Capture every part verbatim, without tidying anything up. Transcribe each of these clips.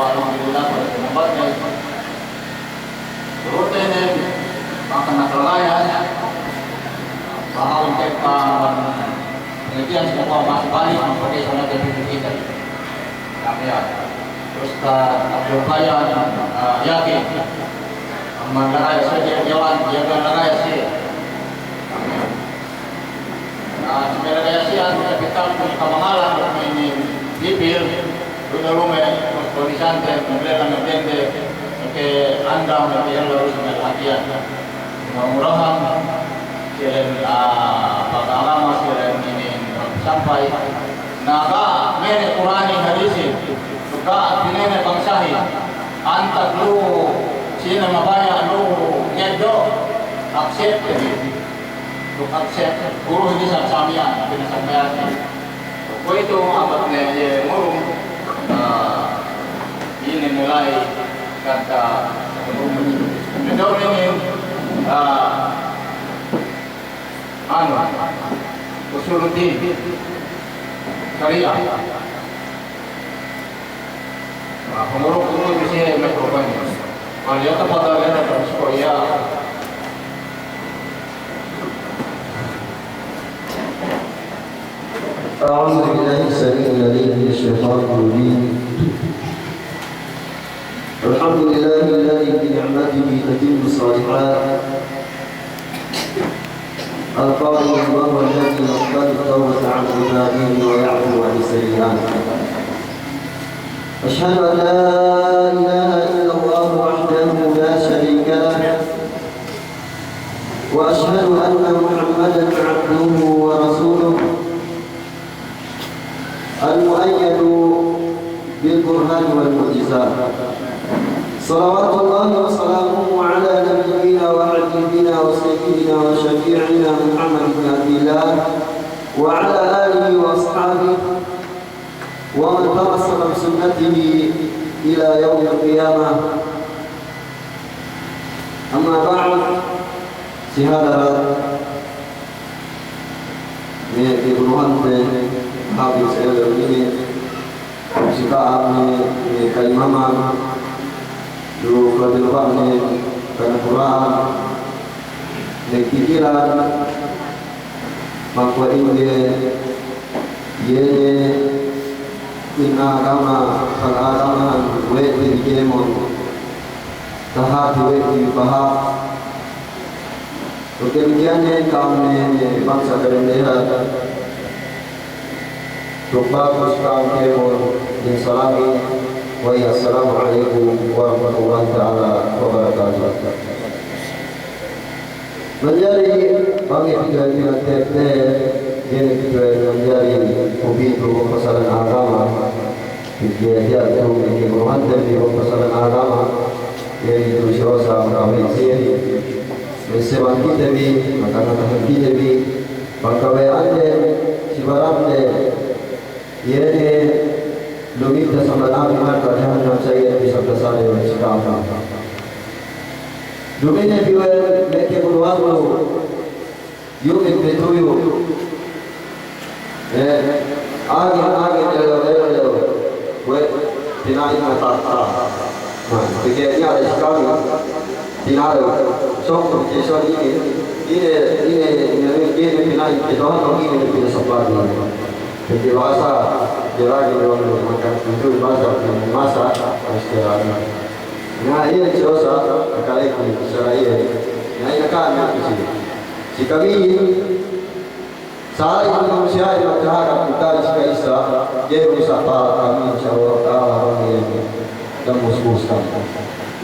wa alhamdulillah, pa'in ne. Turut ne, maka nakalaya, bahawin tekka, pengertian semua masih balik, maka dia sana jadi kita. Damiyan. Terus ka Abdul Bayan, ah, yakin. Amban lagaya' siye dewan, jaga lagaya' siye. Damiyan. Na, si me' lagaya' siye, anu, kapital, kamangalan, inin, Bipil, lume-lume, terus kondisante, manglelan, magdende, ke andang, ke yello, terus me' latihan. Mura-murahan, siye, ah, pagagama, siye inin, sampay. Na ga' mene' Kur'anin hadisin, ga' pinene' bangsahin, antag lu sine mabaya' lu ngeddo', accept, lu accept, guru ini sa-, samiyan, pinasampayante. Kuwe'itu ambat ne iye ngurung, ah, ine ne la'i kata, ngurung. Ngeddo' inin, ah, anu, usuluddin, syariah. Na, pangurung itu bisa main problema. Kalau dia tempat ada, ada, ada, oh, iya. أعوذ بالله السميع العليم من الشيطان الرجيم. الحمد لله الذي بنعمته تتم الصالحات. القائل: وهو الذي يقبل التوبة عن عباده ويعفو عن السيئات. أشهد أن لا إله إلا الله وحده لا شريك له، وأشهد أن محمدا عبده ورسوله، المؤيد بالبرهان والمعجزات. صلوات الله وسلامه على نبينا وحبيبنا وسيدنا وشفيعنا محمد بن عبد الله وعلى آله وأصحابه ومن تمسك بسنته إلى يوم القيامة. أما بعد، si hadarat me' keguruhante, Hafiz Elder inin, si ka'am me', me' kaimaman, du kabilbane, kanakura'an, me' pikilan, makuwe' ingge, iye ne in agama, pag-agamahan, we' te bi kēmon, tahati we' te bi pahāp. Duk damikkiyan ne ka'am me' bangsa Kadendehan, duk bagus ka'am kēmon in salami, wa hiya assalamu alaikum warahmatullahi ta'ala wabarakatuh. Manjari bang iye pitu'en pinagtepte, iye ne pitu'en manjari kupitu bang pasalan agama. Iye tiya' tu iye keguruhante bi bang pasalan agama. Iye ne tu si Rosa Makawi siye. Seban kite bi, makana tahan kite bi, pagkabaya'ande, si barande, iye ne lumita sama nabi narka' jahannam sa iye ne bi sabda sade we' si ka'am. Duma'in ne bi we' meke bulu-bulu, yu'min me' tuyu'. Eh, angin, angin, ellew, ellew, ellew. We', pina'in me' takka. Na, pegge' niya' le si kami, pina'in. Sōng, pegge' sōng ine, ine, ine, ine, ine, pina'in, ke Tuhan, ine, ine, pinasapat. Pegge' bahasa, jeragi, makan tuyu', bahasa, bahasa, harus jeragi. Na, iye, si Rosa, akaleku, sara iye. Na, iye, kan, si, si kami, Sali' manusiya'in magkahagad, kite si ka'issa, ga'i du isab pahala' kami, insya Allah Ta'ala, bang iye ne. Dambus-bus kami.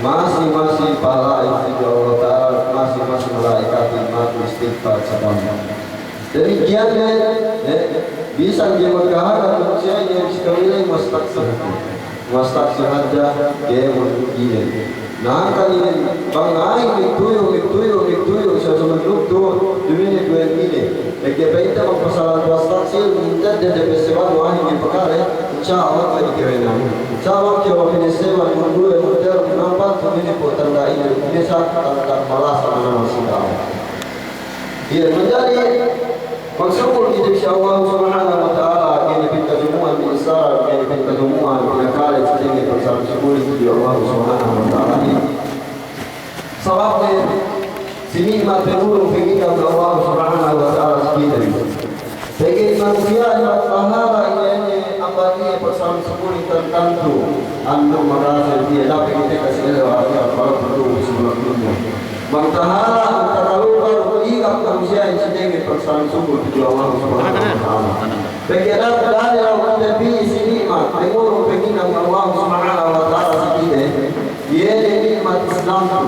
Masi-masi pahala'in si Allah Ta'ala, masi-masi mala'ikatin, masi istigfar sa kami. Damikkiyan ne, eh, bisan ga'i magkahagad manusiya'in, iye si kami ley muwasta si Muwasta si hadja, kēmon ine. Na hangkan ine, bang a'a magtuyu', magtuyu', magtuyu', sa sumunuktu, duma'in ne duwe ine. Pegge' pa'inte bang pasalan muwasta si, minta de de pesewan wahi ni pakale, insya Allah ka'u dikewenang. Sa bang kew pinesewan, mundu e hotel, nampak, duma'in ne pu tanda ine, ine sa tanda malasa manamal si ka'u. Iye, manjari magsukul kite si Allah Subhanahu wa Ta'ala, ga'i ne pinta dumu'an binsara, ga'i ne pinta dumu'an pinakale si tenge pagsalan sukul si Allah Subhanahu wa Ta'ala. Sabab ne, si ni'mat pangurung panghinang Allah Subhanahu wa Ta'ala si kite. Pegge' manusiya' iye pahala iye ne amban iye pagsalan sukul tantu, andu' magase iye dapat kite kasi ellew ahirat walaupun du si dunya. Bang tahala', bang takalupa, igap manusiya'in si tenge pagsalan sukul tudju Allah Subhanahu wa Ta'ala. Pegge' da'a, da'a ne law kite bi si ni'mat, pangurung panghinang Allah Subhanahu wa Ta'ala si kite, iye ne ni'mat Islam tu.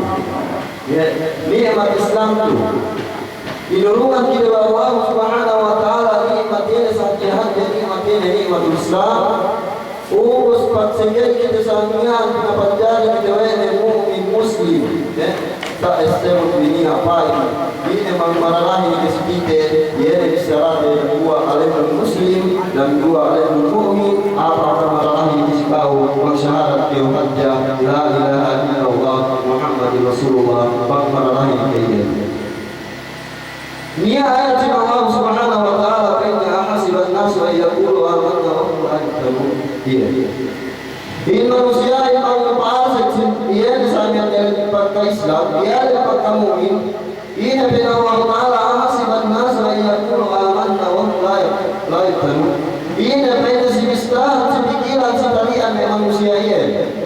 Iye, ni'mat Islam tu. Inurungan kite we' Allah Subhanahu wa Ta'ala ni'mat iye ne sahadje-hadje ni'mat iye ne ni'matul Islam. Ubus pagsengge kite sa miya'an pinapanjari kite we' ne mu'min muslim, eh, ta'essebut bi niya' pa'in. Ine bang mararahi ne si kite, iye ne bissarate, dambuwa' alemul muslim, dambuwa' alemul mu'min, apa mararahi ne si ka'u, bang sahadat kew hadja, la ilaha illallah, Muhammadur Rasulullah, bang mararahi ne kite. Niya' ayat Allah Subhanahu wa Ta'ala pa'inne, "Ahasiban nasu an yaqulu amanna wa hum la yuftanun." Iye. In manusiya'in bang pa'asek si, iye ne sa miya'an pagka-Islam, iye ne pagka-mu'min, ine pa'in Allah Ta'ala, "Ahasiban nasu an yaqulu amanna wa hum la yuf-, la yuftanun." Ine pa'inne si bistahan, si pikilan, si tali'an me' manusiya' iye.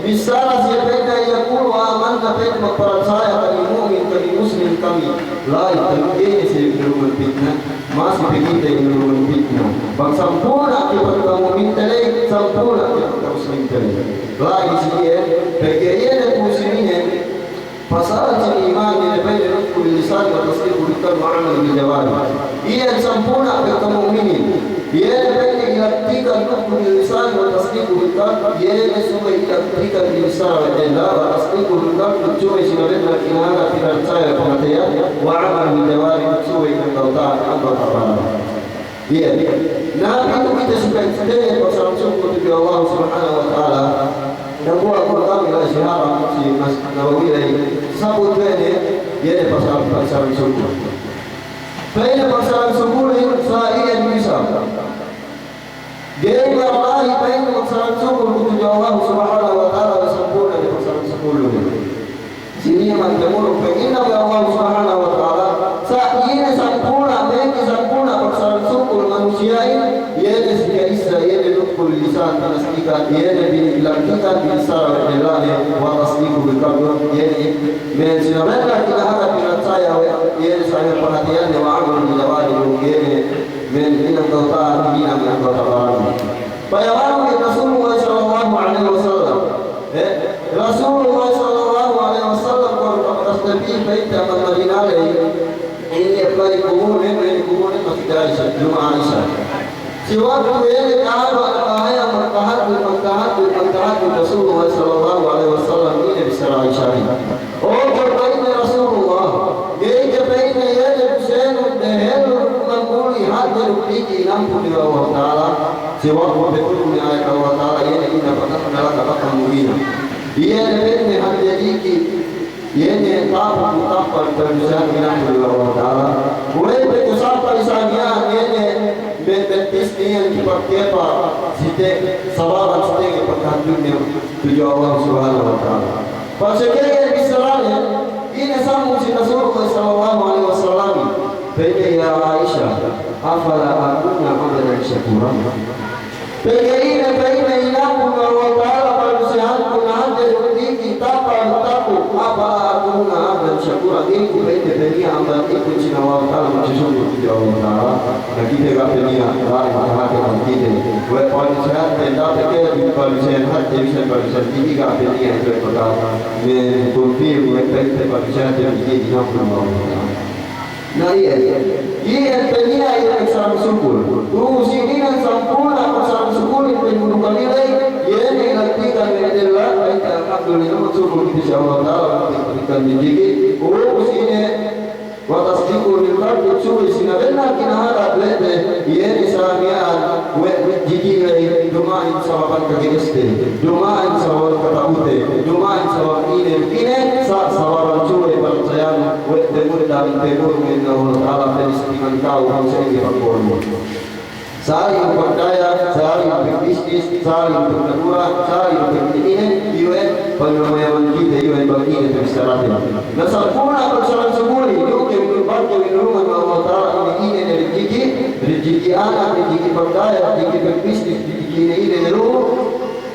Bissara siye pa'inne, yaqulu amanna, pa'inne magparatsaya kami, mu'min kami, muslim kami. La'i, ga'i ne siye inurungan pitna. Masi pe kite inurungan pitna. Bang sampurna' ke pagka mu'minte ley, sampurna' ke pagka muslimte ley. La'i siye, pegge' iye ne muslimine, Pasalan sin iman, iye ne pa'inne nutqu bil lisan wa tasdiqu bil qalb wa amalu bil jawarih. Iyan sampurna' pagka mu'minin. Iye ne pa'inne ilaktikan nutqu bil lisan wa tasdiqu bil qalb, iye ne subey ilaktikan bissara we' dende, wa tasdiqu bil qalb, subey sinabenar inanga pinarsaya pangateyan, wa amalu bil jawarih, subey anggawta, anggawta baran. Iye. Na pitu kite supaya kite pasalan sukul tudju Allah Subhanahu wa Ta'ala. Na buwa' kami la'i si haram si Masjid Nabawi la'i. Sabut we' ne, iye ne pasalan, pasalan sukul. Pa'inne pasalan sukul in sa iyan bisa. Ga'i maralahi pa'inne pasalan sukul tudju Allah Subhanahu wa Ta'ala, sampurna' ne pasalan sukul. Sini man temuruk panghinang we' Allah Subhanahu wa Ta'ala, sa' ine sampurna', meke sampurna' pagsalan sukul manusiya'in, iye ne si ka'issa, iye ne nutqu bil lisan, tinasdikan, iye ne bi ilaktikan bissara we' dende, wa tasdiqu bil qalb, iye ne me' sinabenar kinahaga pinarsaya we', iye ne sa iye pangateyanne, wa amalu bil jawarih, iye ne me' inang anggawta, inang anggawta baran. Payamanun Rasulullah sallallahu alaihi wasallam. Eh, Rasulullah sallallahu alaihi wasallam kuwe' kapatas Nabi pa'inte amban Madina ley, iye pa'in kuburin, iye kuburin Masjid Aisha, Juma' Aisha. Si waktu iye ne kahaba' nambahayang magtahajjud, magtahajjud, magtahajjud Rasulullah sallallahu alaihi wasallam, ine bissara Aisha. O, pa'inne Rasulullah, ga'i Sabab petunjuk ne ayat Allah Ta'ala, iye ne, "Inna fatahna laka fathan mubina." Iye ne pa'inne hadja diki', iye ne tapuk tampal padusehan inampun we' Allah Ta'ala. Kuwe' pe tu sampay sa miya'an, iye ne me-, me-, baptis ne iyan kepak-kepak, si te-, sababan si tege pagtahajjudne tudju Allah Subhanahu wa Ta'ala. Pagsekege bissarane, ine sambung si Rasulullah sallallahu alaihi wasallam, pa'inne, "Ya Aisha, afala akuna abdan shakura?" Pegge' ine, pa'inne, inampun Allah Ta'ala padusehanku, na hadja duk diki' tampal tapuk, afala akuna abdan shakura, ga'i ku, pa'inne, pe niya' amban ipun sin Allah Ta'ala magsusukur tudju Allah Ta'ala. Na kite ga' pe niya', la'i tahati bang kite. We' padusehan te, da'a pe kite padusehan hadja, bisan padusehan diki' ga' pe niya' itu we' pagka me-confirm we' pa'inte padusehan te diki' inampun Allah Ta'ala. Na iye, iye pe niya' iye pagsalang sukul. Tu'u si inin sampulna' pagsalang sukul, iye pe mudukal iley, iye ne ilattikan we' della, pa'inte alhamdulillah, magsukul kite si Allah Ta'ala, ilattikan diki'. Ubus ine, wa tasdiqu bil qalbi, subey si nabennal kinaharap we' te, iye ne sa miya'an we' diki' ley, duma'in sababan kage'este, duma'in sababan kata'ute, duma'in sabab ine, ine, sa-, sababan subey parcayanu we' te mudda, te murung Allah Ta'ala, te istiman ka'u, bang sa'ingge pagbo'onu. Sali' pagdaya, sali' pagbisnis, sali' pagnatura, sali' pagine-ine, iwe' pagnamayam kite, iwe' bang ine pagsaratne. Na sampulna' pagsalang sukul, iyu' ke bang ke inurungan Allah Ta'ala ine-ine ne rijiki', rijiki' anak, rijiki' pagdaya, rijiki' pagbisnis, rijiki' ine-ine ne lu'u.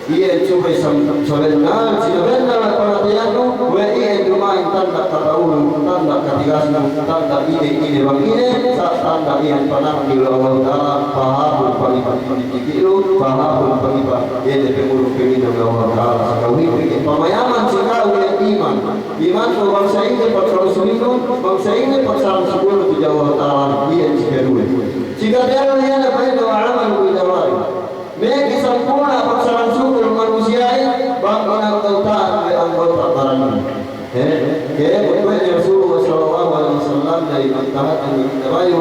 Iye subey sam-, sabennal, sinabennal pangateyannu, we' iye duma'in tanda' kata'unu, tanda' katigasnu, tanda' ine, ine bang ine, sa' tanda' iye pananggi Allah Ta'ala, pahāpun panipat rijiki' lu, pahāpun panipat iye ne pangurung panginum Allah Ta'ala, si ka'u hep pamayaman si ka'u iye iman. Imannu bang sa'ingge pagsalang sukulnu, bang sa'ingge pagsalang sukulnu tudju Allah Ta'ala, iye si kaduwe. Si katellu iye ne pa'inne wa amalun bil jawarih. Meke sampulna' pagsalang sukul manusiya'in, bang inanggawta'an we' anggawta' barannu. He, kēmon kuwe' ne Rasulullah sallallahu alaihi wasallam, da'i magtahajjud, magtarayu,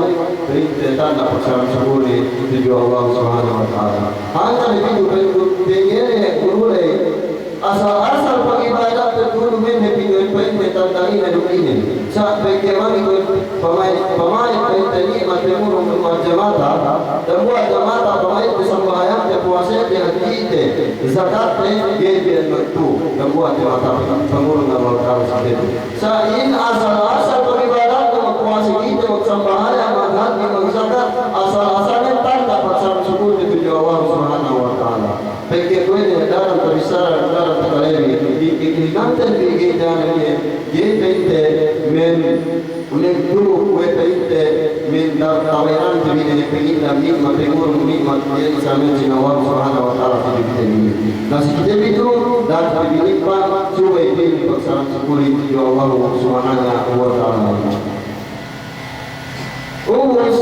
pa'inte tanda' pagsalang sukulne tudju Allah Subhanahu wa Ta'ala. Hangkan ne pitu pa'inte, pegge' ne guru ley, asal-asal pagibadatte tu'u duma'in hep ine, pa'inte tanda' ine duk ine. Sa' pegge' bang ine pama'in, pama'in pa'inte ni'mat pangurung, ni'mat jamata, dambuwa' jamata pama'inte sambahayangte, puwasete, hajjite, zakatte, ga'i pe magtu'u, dambuwa' jamata pangurung Allah Ta'ala si kite. Sa' in asal-asal pagibadatte, magpuwase kite, magsambahayang, maghajji, magzakat, asal-asal ne tanda' pagsalang sukulte tudju Allah Subhanahu wa Ta'ala. Pegge' kuwe' ne daran tabissara, daran takalebi, i-, i-, ikanten bi ga'i daran iye, ga'i pa'inte men, men tu'u kuwe' pa'inte men da-, tabayanante bi ne pa'inne ni'mat pangurung, ni'mat iye samen sin Allah Subhanahu wa Ta'ala tudju kite bi. Na si kite bi tu'u, daran kite bi ni'mat, subey bi pagsalang sukulin tudju Allah Subhanahu wa Ta'ala. Ubus,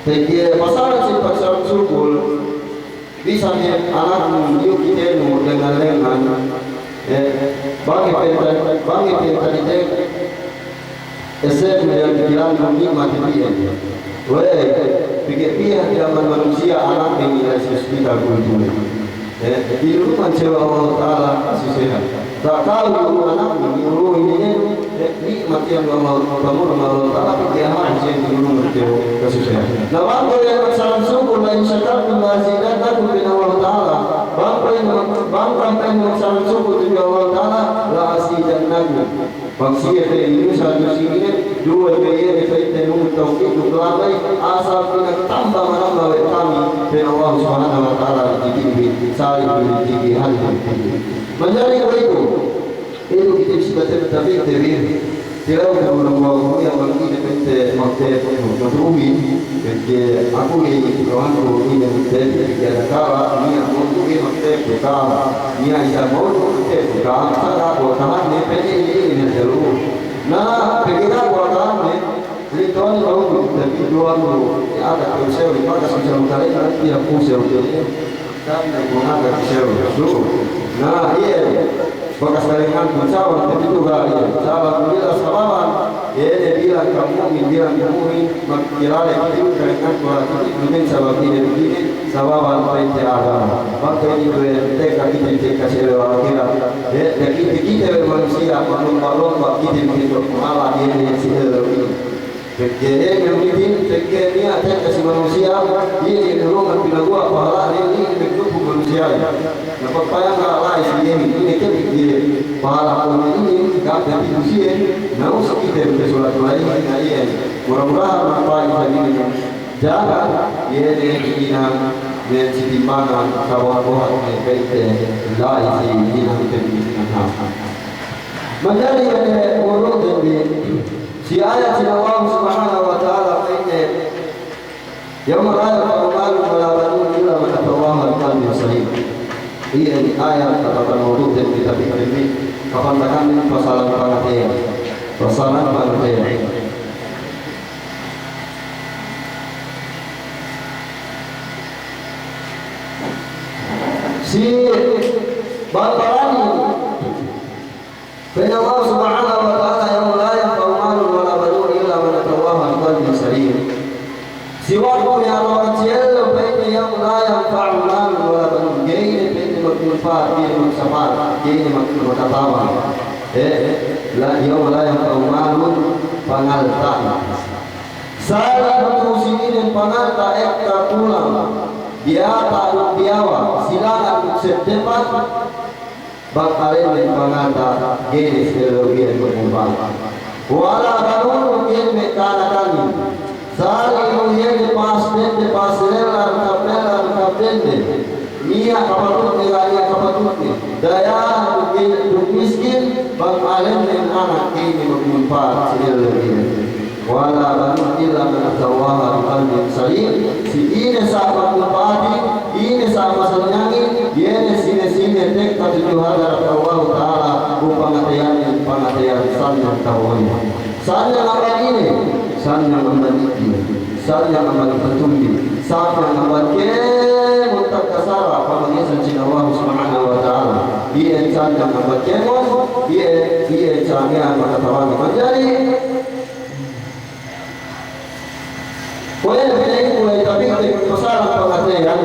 pegge' pasalan sin pagsalang sukul, bisan ne anaknu, iyu' kitenu lengngan-lengngan, eh, bang pe ta-, bang pe tadite, esebnu dem pikilannu ni'mat iye. We', pegge' piye hati' amban manusiya' anakne nilai si hospital kuwe'-kuwe'. Eh, inurungan siye we' Allah Ta'ala kasusehan. Sa' ka'u anaknu, inurungan inin, eh, ni'mat iyan we' Allah, pangurung Allah Ta'ala, pegge' hāp siye inurungan siye kasusehan. Na bang kew iye magsalang sukul, la in syakartum la azidannakum, pa'in Allah Ta'ala. Bang kew iye mag-, bang kew iye magsalang sukul tudju Allah Ta'ala, la azidannakum. Bang siye pe inusan tu sine, duwe pe iye ne pa'inte nuhut tawkit duk lamay, asal pinagtamba-manamba we' kami, pa'in Allah Subhanahu wa Ta'ala, rijiki' bi, sali' bi rijiki' hāti. Manjari kuwe'itu, ilu kite bi si bate-, tapi te bi, tilew ke guru-guru iye bang ine pa'inte magtep, magtep, Pegge' aku ga'i kino'anku ine magtep, pegge' adakala niya' maudu' ga'i magtep, ka'am. Niya' isab maudu' magtep, ka'am. Sa' ga' ku akahanne, pegge' ine, ine hadja lu'u. Na, pegge' ga' ku akahanne, litu'an maudu' magtep, duwa'anku, iye, aga' ku sew, ipakas ku sew, kale, iye, ku sew, iye. Kami na ku aga' ku sew, lu'u. Na, iye. Bakas kalingan ku sawan, tapi tu ga' iye. Sa' alhamdulillah sababan, iye ne bilang Mu'min bilang mu'min, magkilale kite, kalengan kuwe' kite, dumen sabab ine, dumen sabab pa'inte agama. Bang pa'inte tekka kite, tekka si ellew ahirat. Eh, tekka kite, kite we' manusiya', maglomba-lomba kite, kite pahala iye ne si ellew inin. Pegge' iye ne mu'min, pegge' niya' tekka si manusiya', iye ne urungan pinaguwa' pahala, iye ne magdupu manusiya'. Na pagpayam ga' la'i si iye, ine ke pikiye, pahala kuwe' inin, ga' pe pitu siye, na usu kite pe sulat la'i, na iye. Mura-murahan magpayam sa inin, jaga, iye ne hinang, ne si timbangan, kawan bohat ne pa'inte, la'i si hinang te hinang hap. Manjari iye ne urut te bi, si ayat si Allah Subhanahu wa Ta'ala pa'inte, يوم لا ينفع مال ولا بنون إلا من أتى الله بقلب سليم. Iye ne ayat atawa mawdu' te bi tabi' te bi, kapantakan pasalan pangateyan. Pasalan pangateyan. Si bangkalani Pa'in Allah Subhanahu wa Ta'ala, يوم لا ينفع مال ولا بنون إلا من أتى الله بقلب سليم. Si waktu ne atawa si ellew pa'inne يوم لا ينفع مال ولا بنون. Ga'i ne pa'inne magmanpa'at, ga'i ne magsapa'at, ga'i ne mag-, makatawan. Eh, la, يوم لا ينفع مال, pangalta'. Sali' du si inin pangalta' ekka kulang, diyata' duk diyawa', si lahat duk si depan, bang ēnnen pangalta' ga'i ne si ellew iyan magmanpa'at. ولا بنون, ga'i ne me' ka'anakanin. Sali' du iye ne pas dende, pas lella, duk lella, duk dende. Niya' kapatutne, ga' niya' kapatutne. Dayahan duk ga'i, duk miskin, bang ēnnen anak ga'i ne magmanpa'at si ellew iyan. ولا بنون إلا من أتى الله بقلب سليم. Si ine sa' magmanpa'atin, ine sa' masanyangin, iye ne sine-sine tekka tudju hadarat Allahu Ta'ala, bu pangateyanin, pangateyan sanyang tabo'ohin. Sanyang amban ine, sanyang amban ijil, sanyang amban patumbi, sanyang amban kēmon tagkasara, pamagesan sin Allah Subhanahu wa Ta'ala. Iye sanyang amban kēmon, iye, iye sanyang makatawangin. Manjari, kuwe' ne pina'inku we' tapikte pasalan pangateyan,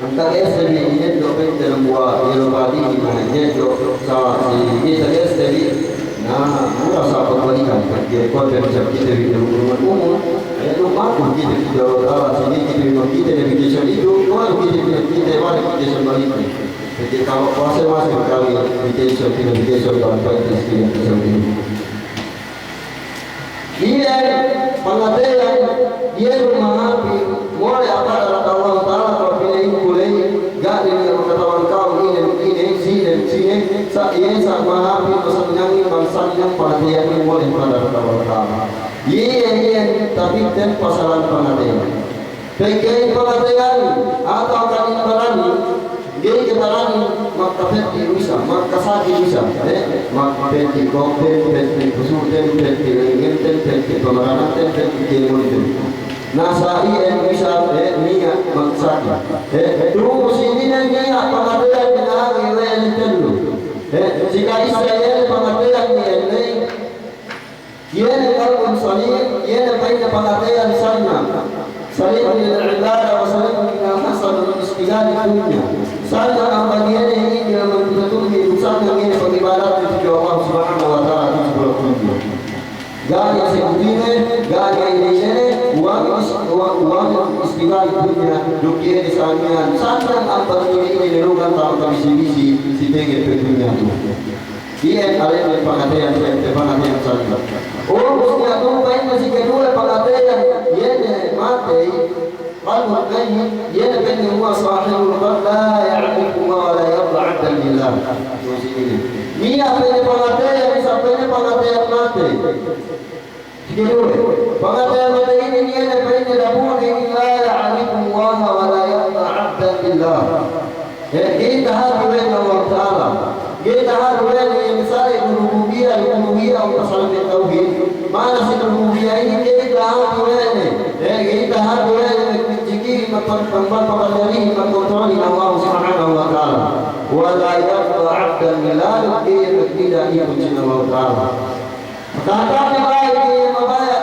hangkan S T B ineddo' pa'inte dambuwa' yellow card inin, ineddo' sa' si kite S T B, na mura sa' pagbalikan, pegge' kuwe' pe isab kite bi umul-umul, eh, lumaku kite bi Allah Ta'ala, si kite bi makite ne vacation itu, kuwe' kite bi makite, mari kite sa' balik. Pegge' kalu puwase masi kali vacation, kite vacation, bang pa'inte si kite bi. Iye pangateyan, iye du mahāpin, mole' hadarat Allahu Ta'ala, kuwe' pina'inku ley, ga' ne niya' makatawan ka'u ine, ine, sine, sine, sa' iye sa' mahāpin, masanyangin, bang sanyang pangateyanin, mole' hadarat Allahu Ta'ala. Iye, iye, tapikten pasalan pangateyan. Pegge' pangateyan, atawa kan in baranin, ga'i ke baranin, makapeddi' du isab, makasaki du isab, eh, makapeddi' kokten, peddi' kusuten, peddi' lengngenten, peddi' pamarananten, peddi' kēmonten. Na sa' iyan du isab, eh, niya' magsaki. Eh, tu'u si inin niya' pangateyan pinahagi' we' ne tellu. Eh, si ka'issa iye pangateyan niya' ley. Iye ne qalbun salim, iye ne pa'inne pangateyan sanyang. Salimun lil ibada wa salimun minal hasad wal istighali dunya. Sanyang amban iye ne ijil amban patumbi, sanyang iye ne pag'ibadat tudju Allah Subhanahu wa Ta'ala tudju bulak tudju. Ga' niya' segutine, ga' niya' ine-inene, wa min is-, wa, wa min istighali dunya, duk iye ne sanyang, sanyang amban ine-ine ne lugan taman kabisi-bisi, si tege pe dunya tu. Iye ēnnen pangateyan, pangateyan sanyang. Ubus niya' tu pa'inne si keduwe pangateyan, iye ne matey, qalbun mayyit, iye ne pa'inne huwa sahibul qalb la ya'rifu Allah wa la yarda abdan lillah. Niya' pa'inne pangateyan, isab pa'inne pangateyan matey. Si keduwe, pangateyan matey inin iye ne pa'inne dapu' ne inin la ya'rifu Allah wa la yarda abdan lillah. Eh, ga'i tahati we' ne Allah Ta'ala. Ga'i tahati we' ne iye ne sali' rububiyah, uluhiyah, atawa sali' tawhid. Ma'ana si rububiyah inin ga'i tahati we' ne. Eh, ga'i tahati we' ne, jiki mapan-, mapan-, mapanjari, makontrol Allah Subhanahu wa Ta'ala. Wa la yarda abdan lillah, ga'i ne pagdida ipun sin Allah Ta'ala. Tahata'ne baik, iye mabaya'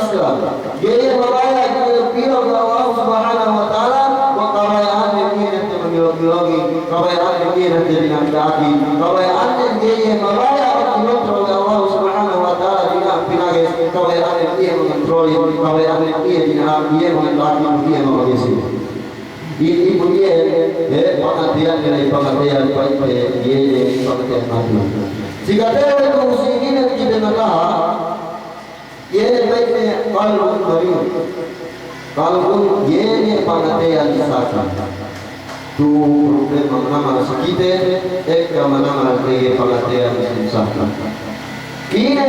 Ga'i iye mabaya' iye pī we' Allah Subhanahu wa Ta'ala, wa kabaya'anne iye ne te mangilog-ilogi, kabaya'anne iye ne te dina'ak-da'akin, kabaya'anne ga'i iye mabaya' magkontrol we' Allah Subhanahu wa Ta'ala dina'ak pinages, kabaya'anne iye mangontrolin, kabaya'anne iye dina'ak, iye mangandakin, iye mabagesi. Inin iye, eh, pangateyan, iye pangateyan, pa'inte, iye ne pangateyan mati. Si kite we' ku si inin kite nakaha, iye ne pa'inte qalbun marid. Qalbun, iye ne pangateyan saki. Tu problema manamal si kite, ekka manamal pegge' pangateyan saki. Ine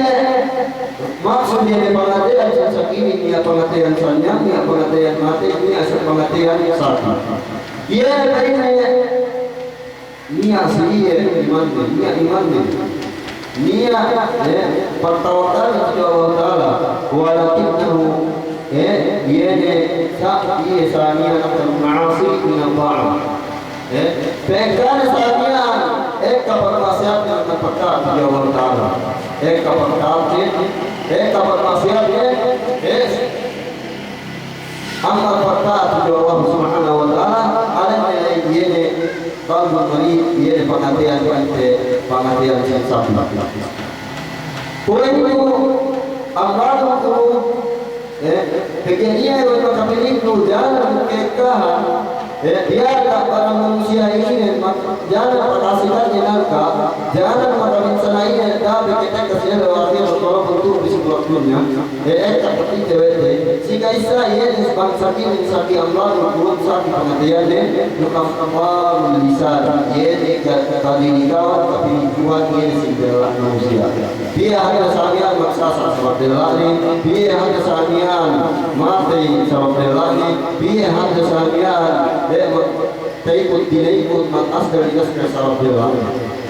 maksud iye ne pangateyan saki inin, niya' pangateyan sanyang, niya' pangateyan matey, niya' sa-, pangateyan saki. Iye ne pa'inte niya' si iye imanne, niya' imanne. Niya', eh, pagtawakkalne tudju Allah Ta'ala. Walakinnahu, eh, iye ne sa-, iye samiyan akal ma'asi min al-ta'ah. Eh, pegge' ne samiyan, eh, ekka pagma'asiyatne, ekka pagta'at tudju Allah Ta'ala. Eh, ekka pagta'atne, eh, ekka pagma'asiyatne, eh, amma pagta'at tudju Allah Subhanahu wa Ta'ala, inin ne iye ne qalbun marid, iye ne pangateyan, pa'inte pangateyan saki. Kuwe' itu amradul qulub, eh, pegge' iye we' makapilitnu jalan ka'ekkahan, eh, diyata' barang manusiya' inin, mak-, jalan pakasikatne narka', jalan makabinsana'in, da'a pe kite kasi ellew ahirat, walaupun tu'u bi si bulak dunya. Eh, ekka pa'inte we' te, si ka'issa iye ne bang saki inin, saki amradul qulub, saki pangateyan ne, nukaffatu lisan, iye ne ka-, kadilikawan, kapilituhan, iye ne si della' manusiya'. Piye hadja samiyan magsasa' sabab della'ne, piye hadja samiyan matey sabab della'ne, piye hadja samiyan, eh, ma-, ta'ikut, dina'ikut, mag-askal, dina'askal sabab della'ne.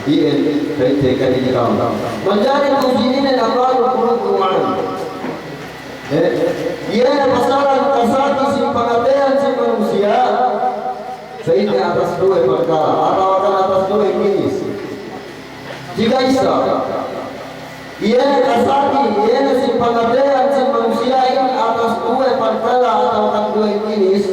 Iye pa'inte kadilikawan. Manjari tu'u si inin amradul qulub nu'an. Eh, iye ne pasalan kasaki si pangateyan si manusiya', pa'inte atas duwe parkala', atawakan atas duwe ginis. Si ka'issa, iye ne kasaki, iye ne si pangateyan si manusiya'in atas duwe parkala', atawakan duwe ginis.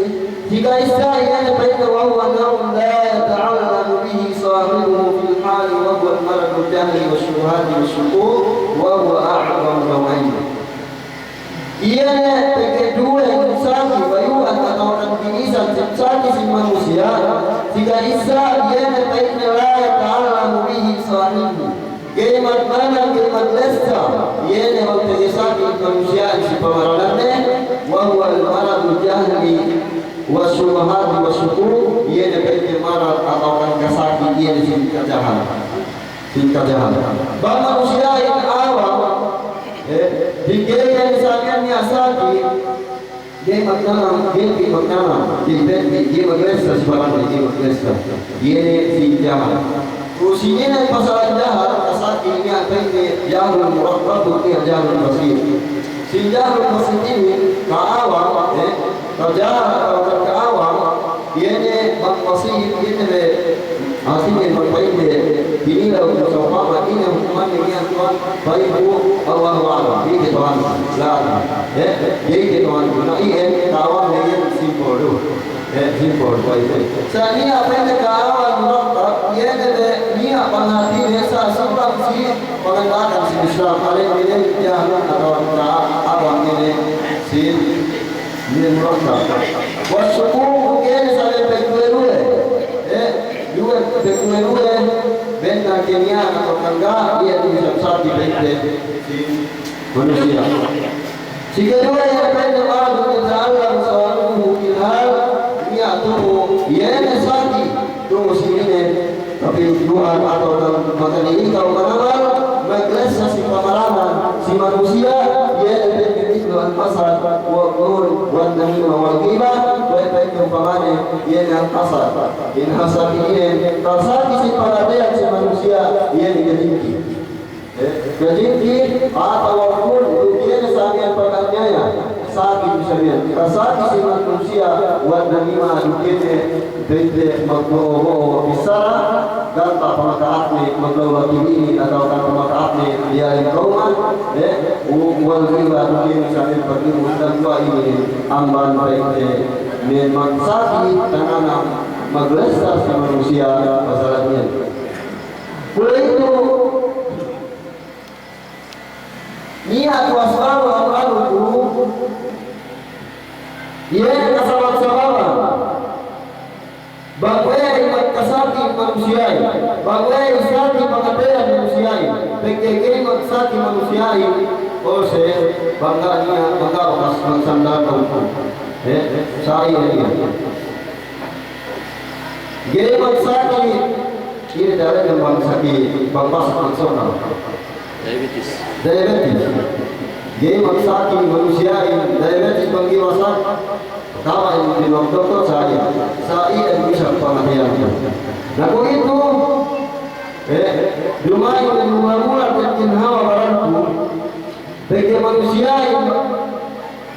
Si ka'issa, iye ne pa'inte, wa huwa naw'un la yata'allamu bihi sahibuhu fil hali, wa huwa maradul jahli wash shubuhati wash shukuk, wa huwa a'zamu naw'ayn. Iye ne pegge' duwe saki, bayu'an atawakan ginisan si saki si manusiya', si ka'issa iye ne pa'inte la yata'allamu bihi sahibuhu. Ga'i magmanang, ga'i maglessa, iye ne bang pegge' saki manusiya'in si pamarananne, wa huwal maradul jahli wash shubuhati wash shukuk, iye ne pa'inte marad atawakan kasaki iye ne si kajahal. Tingkat jahat. Bang manusiya'in awam, eh, dikke'an samiyan niya' saki, ga'i magtanam, ga'i magtanam, ga'i pegge', ga'i maglessa si baranne, ga'i maglessa. Iye ne si jahat. Terus iye ne pasalan jahat, kasaki niya' pegge' jahlun murakkab, niya' jahlun basit. Si jahlun basit inin, ka'awam, eh, kajahat atawa ka'awam, iye ne bang basit, iye ne be, artine bang pa'inte, tinilew, sa'upama, ine hukumanne iyan tuwan, pa'inku, Allahu a'lam, ga'i kata'uhanku, la adri, eh, ga'i kata'uhanku, na iyan, ka'awamne iyan simpul du. Eh, simpul, pa'inte. Sa' niya' pa'inte ka'awam murakkab, iye ne be niya' pangatine sa' subang si panganda'akan si Islam, ale' inin jahlun atawa ka'awam inin si inin murakkab. Wash shukuk, iye ne sa' be pagduwe-duwe. Eh, duwe, pagduwe-duwe, bennal ke niya' atawa kangga', iye ne isab saki pa'inte si manusiya'. Si kaduwe iye ne pa'inte maradun yata'allamu sahibuhu fil hal, niya' tu'u, iye ne saki, tu'u si ine, tapi Tuhan atawa kan makan ini ka'u manamal, maglessa si pamaranan, si manusiya', iye ne pa'inte mithlu al-hasad, wa nur, wan namimah, wal ghibah, pa'inte umpamane, iye ne al-hasad. In hasad ine, kasaki si pangateyan si manusiya', iye ne kajingki. Eh, kajingki, atawa pun, duk iye ne samiyan panganiaya, saki du samiyan. Kasaki si manusiya', wan namimah, duk iye ne Pa'inte magbo'o-bo'o bissara, ganta' pamaka'atne maglaulaki bini atawa kan pamaka'atne diyalem kawman, eh, u-, wal ghiba, mungkin sambil pagdurus dan kuwa' inin amban pa'inte me' magsaki tanganang maglessa si manusiya' pasal iyan. Kuwe' itu, niya' tuwas balu amranu tu, iye ne kasabab-sababan. Bang we'ey magkasaki manusiya'in, bang we'ey saki pangateyan manusiya'in, pegge' ga'i magsaki manusiya'in, ose, bang ga' niya', bang ga' bakas magsandal kawku. Eh, sa'i iye. Ga'i magsaki, ine diyalem bang saki, bang basak magsokal. Diabetes. Diabetes. Ga'i magsaki manusiya'in diabetes bang ga'i basak. Tama in pinoktok sa'i. Sa'i in bisan pangateyan. Na kuwe'itu, eh, duma'in mula-mula tekin hawa baranku. Pegge' manusiya'in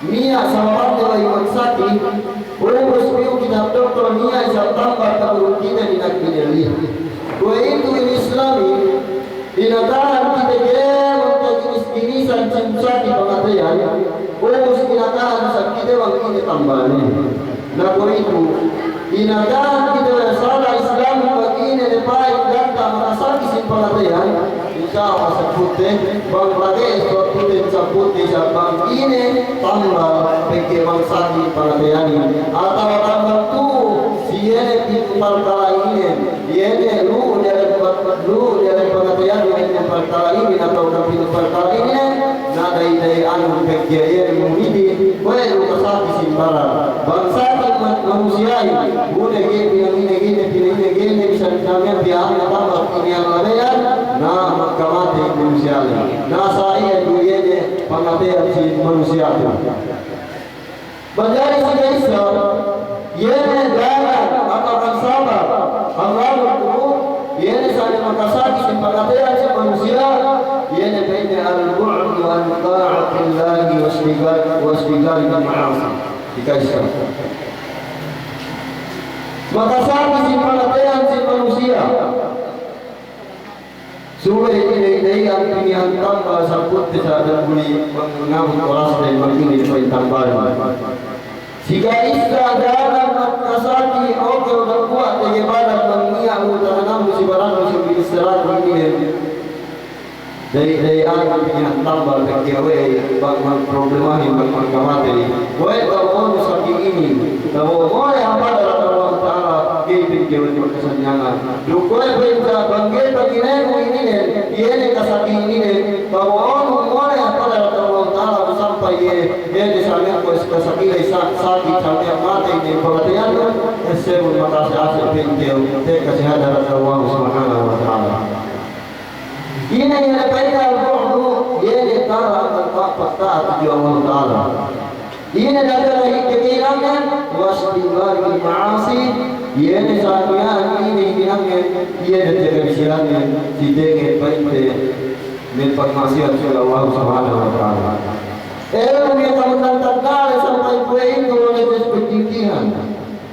niya' sababante la'i magsaki, ubus piyu kite doktor niya' isab tambal takurung kite dina'ak binelli. Kuwe'itu in Islamin, inakahan kite kēmon kaginis-ginisan sin saki pangateyan, ubus inakahan isab kite bang ine tambalne. Na kuwe'itu, inakahan kite we' sala' Islam bang ine ne pa'in ganta' makasaki sin pangateyan, insya Allah sabutte, bang lagi' sabutte, sabutte isab bang ine tambal pegge' bang saki pangateyanin. Atawa tambal tu'u, si iye ne pitu parkala' inin, iye ne lu'u diyalem, lu'u diyalem pangateyan, iye ne parkala' inin atawa kan pitu parkala' inin, na da'i-da'i anu pegge' iye ne mumiti, kuwe' du kasaki sin baran. Bang saki ma-, manusiya'in, bu ne ga'i pinangine, ga'i ne pinangine, ga'i ne bisan pinangine, biya' anu tambal inin labeyan, na magkamate manusiya'in. Na sa'i iye du iye ne pangateyan sin manusiya'in. Manjari si ka'issa, iye ne dalan atawa kan sabab, amranu tu, iye ne sali' makasaki sin pangateyan sin manusiya', iye ne pa'inte al-bu'du an ta'atillahi wasdighar-, wasdighari bil ma'asi. Si ka'issa. Makasaki sin pangateyan sin manusiya'. Subey ine-inehan pinihan tambal sabutte sa' dambuli pangabut orasde bang ine pa'in tambalne. Si ka'issa dalan magkasaki, oke, dambuwa' tege badan bang niya' mu tananamnu si barannu si binissaraknu inin. Da'i-da'i anu pinihan tambal pegge' we'ey bang magproblemahin bang magkamatey. We'ey tabo'onu saki inin, tabo'o mole' hap hadarat Allahu Ta'ala, ga'i pegge' we'ey magkasanyangan. Duk kuwe' pa'inte bang ga'i paginemu ininen, iye ne kasaki ininen, tabo'onu mole' hap hadarat Allahu Ta'ala, sampay iye, iye ne samiyan kuwe' kasaki ley sa-, saki samiyan matey ne pangateyannu, essebun makase-ase pa'inte, tekka si hadarat Allah Subhanahu wa Ta'ala. Ine iye ne pa'inte al-bu'du, iye ne tala' amban pagta'at tudju Allah Ta'ala. Ine da'a lagi' kahinangan, wasdighari bil ma'asi, iye ne sa' miya'an ine hinangan, iye ne tege bisilanin, si tege pa'inte, me' pagma'asiyat si Allah Subhanahu wa Ta'ala. Ellew ne kamunan tagnale sampay kuwe'itu lone tes pagdingkihan.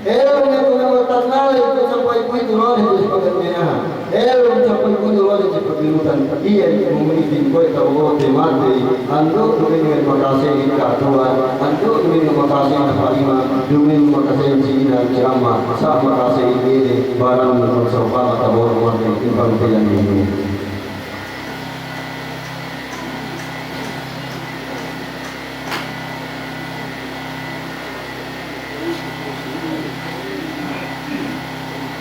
Ellew ne kamunan tagnale sampay kuwe'itu lone tes pagdingkihan. Ellew sampay kuwe'itu lone tes pagdingkihan. Iye ne muminitin kuwe' tabo'o te matey, andu' duma'in makase ika tuwan, andu' duma'in makase ina pa'ima, duma'in makase si ina si ama, sa' makase ine baran magsawpama tabo'o matey, in bang te iyan inin.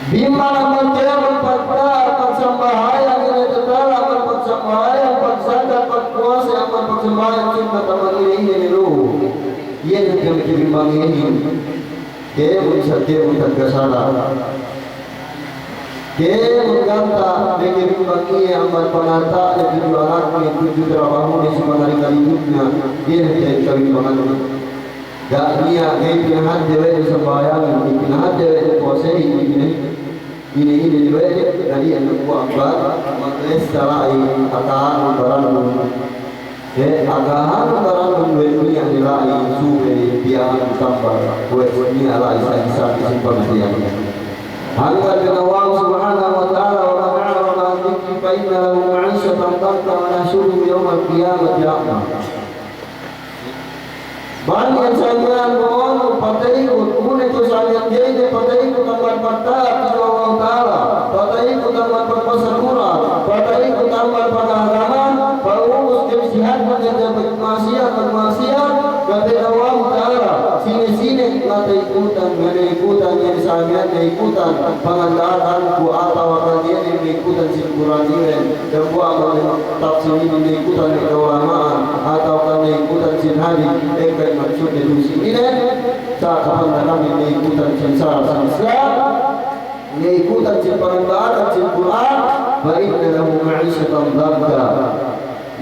Bimbang amban kēmon pagta'at, pagsambahayang, ine tatala' amban pagsambahayang, pagzakat, pagpuwase amban pagsambahayang sunnat amban ine-ine ne lu'u. Iye ne kēmon bimbang inin. Kēmon sa' kēmon tagkasala'. Kēmon ganta' ne kabimbang iye amban panganta'ne tudju anakne, tudju trabahune si mangari-ngari dutne, iye ne kabimbanganne. Ga' niya' ga'i pinahadje we' de sambahayangin, pinahadje we' de puwasehin, ine, ine, ine we' de, na iye ne kuwe' amban maglessa la'i akahanun barannun. He, akahanun barannun we' niya' ne la'i subey piyahanun tambal we' niya' la'i sa' isab si pangateyan. Hangkan kata Allah Subhanahu wa Ta'ala, "Wa man a'rada 'an dhikri fa inna lahu ma'ishatan dhanka wa nahshuruhu yawmal qiyamati a'ma." Bang iyan sa miya'an bo'onu pataikut, ine tu sa miya'an ga'i ne pataikut amban pagta'at tudju Allah Ta'ala, pataikut amban pagbasa Kur'an, pataikut amban pagagama, pa'ubus kami si hadja ma'asiyat, ma'asiyat, kata Allah Ta'ala, sine-sine mataikutan, mataikutan, iye sa miya'an naikutan panganda'akanku atawa kan iye ne naikutan sin Kur'an iyan, dambuwa' amban tafsir inin naikutan me' ka'ulama'an, atawa kan naikutan sin hadis, ekka maksudne tu si inin, sa' kapanda kami naikutan sin sara' sin Islam, naikutan sin panganda'akan sin Kur'an, fa inna lahu ma'ishatan dhanka.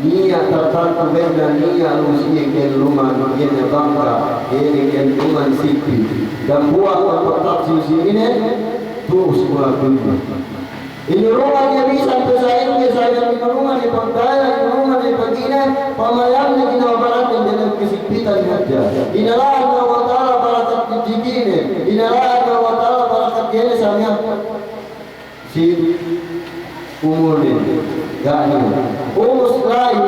Niya' tartantu bennal niya' lu si iye kellungan, iye ne dhanka, iye ne kellungan sigpit. Dambuwa' amban tafsir si inin, tu'u si bulak dunya. Inurungan iye bisan pe sa'ingge, sa'ingge inurungan iye pagdaya, inurungan iye pagine, pamayamne ginhawa baranne diyalem kasigpitan hadja. Dinala'an we' Allah Ta'ala barakat rijikine, dinala'an we' Allah Ta'ala barakat iye ne sa miya'an si umulne, ga' niya'. Ubus la'i,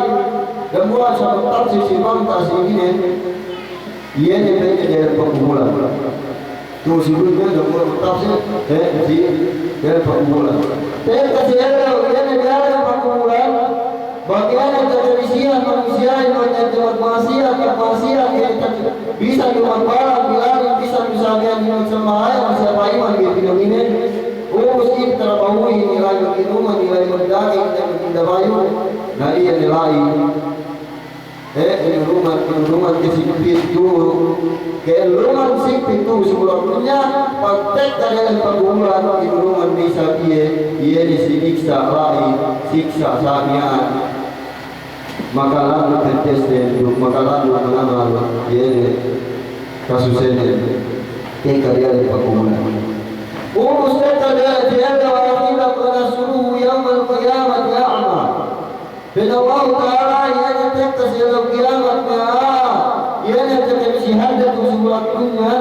dambuwa' sabab tafsir si bang tafsir inin, iye ne pa'inne diyalem pakubulan. Tu si bang dambuwa' tafsir, eh, si diyalem pakubulan. Tekka si ellew, iye ne diyalem pakubulan, bang iye ne takabisihan manusiya'in, bang iye ne magma'asiyat, magma'asiyat, iye ne takabisihan magbalang, bilangin, bisan du sa miya'an iye magsambahayang, siye pa'iman, iye pinaminen. Ubus iye trabahuhin, iye la'i maginuman, iye la'i magdaging, iye la'i magdabayut. Na iye ne la'i, eh, inurungan, inurungan kasigpit tu'u, kellungan sigpit tu'u si bulak dunya, pagtekka diyalem pakubulan, inurungan ne isab iye, iye ne siniksa' la'i, siksa' sa miya'an. Makalandu' pettesne, duk makalandu' manamal, iye ne kasusenen. Tekka diyalem pakubulan. Ubus tekka diyalem, diyalem ahirat, wa nahshuruhu yawmal qiyamati a'ma. Pa'in Allahu Ta'ala, iye ne tekka si ellew kiyamat ne, ah, iye ne tekka si hadja tu'u si bulak dunya.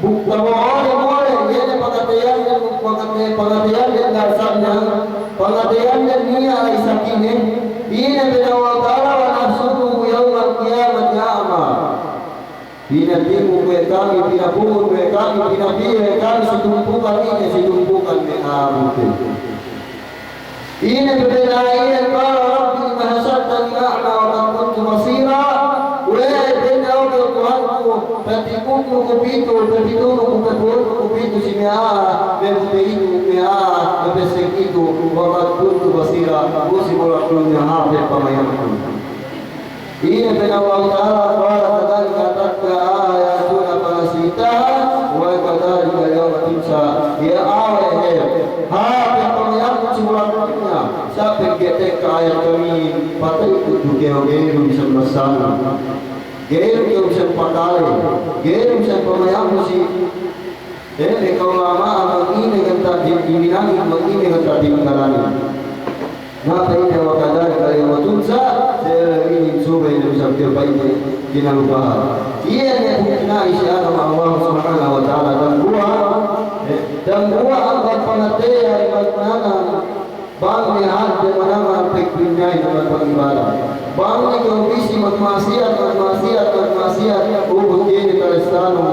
Bu-, tabo'o ne mole', iye ne pangateyande, pangate-, pangateyande ga' sa'ne, pangateyande niya' la'i sakine. Ine pa'in Allahu Ta'ala, wa nahshuruhu yawmal qiyamati a'ma. Pinatinggu' we' kami, pinapungut we' kami, pinapiye we' kami si tumpukan ine, si tumpukan me' a'a bute. Ine pe pa'in a'a iyan, qala rabbi lima hashartani a'ma wa qad kuntu basira. We' pa'inne, o kew Tuhanku, patinggu'nu ku pitu, papitunu ku, papungu'nu ku pitu si me' a'a, me' bute itu, me' a'a, me' pessek itu, wa qad kuntu basira, bu si bulak dunya hāp pe pamayamku. Ine pa'in Allahu Ta'ala, qala kadhalika atatka ayatuna fanasitaha wa kadhalikal yawma tunsa. Ya Allah, he, hāp pe pamayamnu si bulak dunya, sa' pegge' tekka ayat kami, pataikut du kew, ga'i du bisan basanu, ga'i du kew bisan pakale, ga'i du bisan pamayamnu si, eh, me' ka'ulama'an, bang ine ganta' di-, diminangin, bang ine ganta' ditinggalin. Na pa'inne, wa kadhalikal yawma tunsa, sa' inin subey ne isab kew pa'inne kinalupahan. Iye ne pungtina'i si agama Allah Subhanahu wa Ta'ala, dambuwa', eh, dambuwa' amban pangateyan magnanam, bang ne hadja manamal pagdunya'in amban pag'ibadat. Bang ne kew bisi magma'asiyat, magma'asiyat, magma'asiyat, ubus ga'i ne talessanu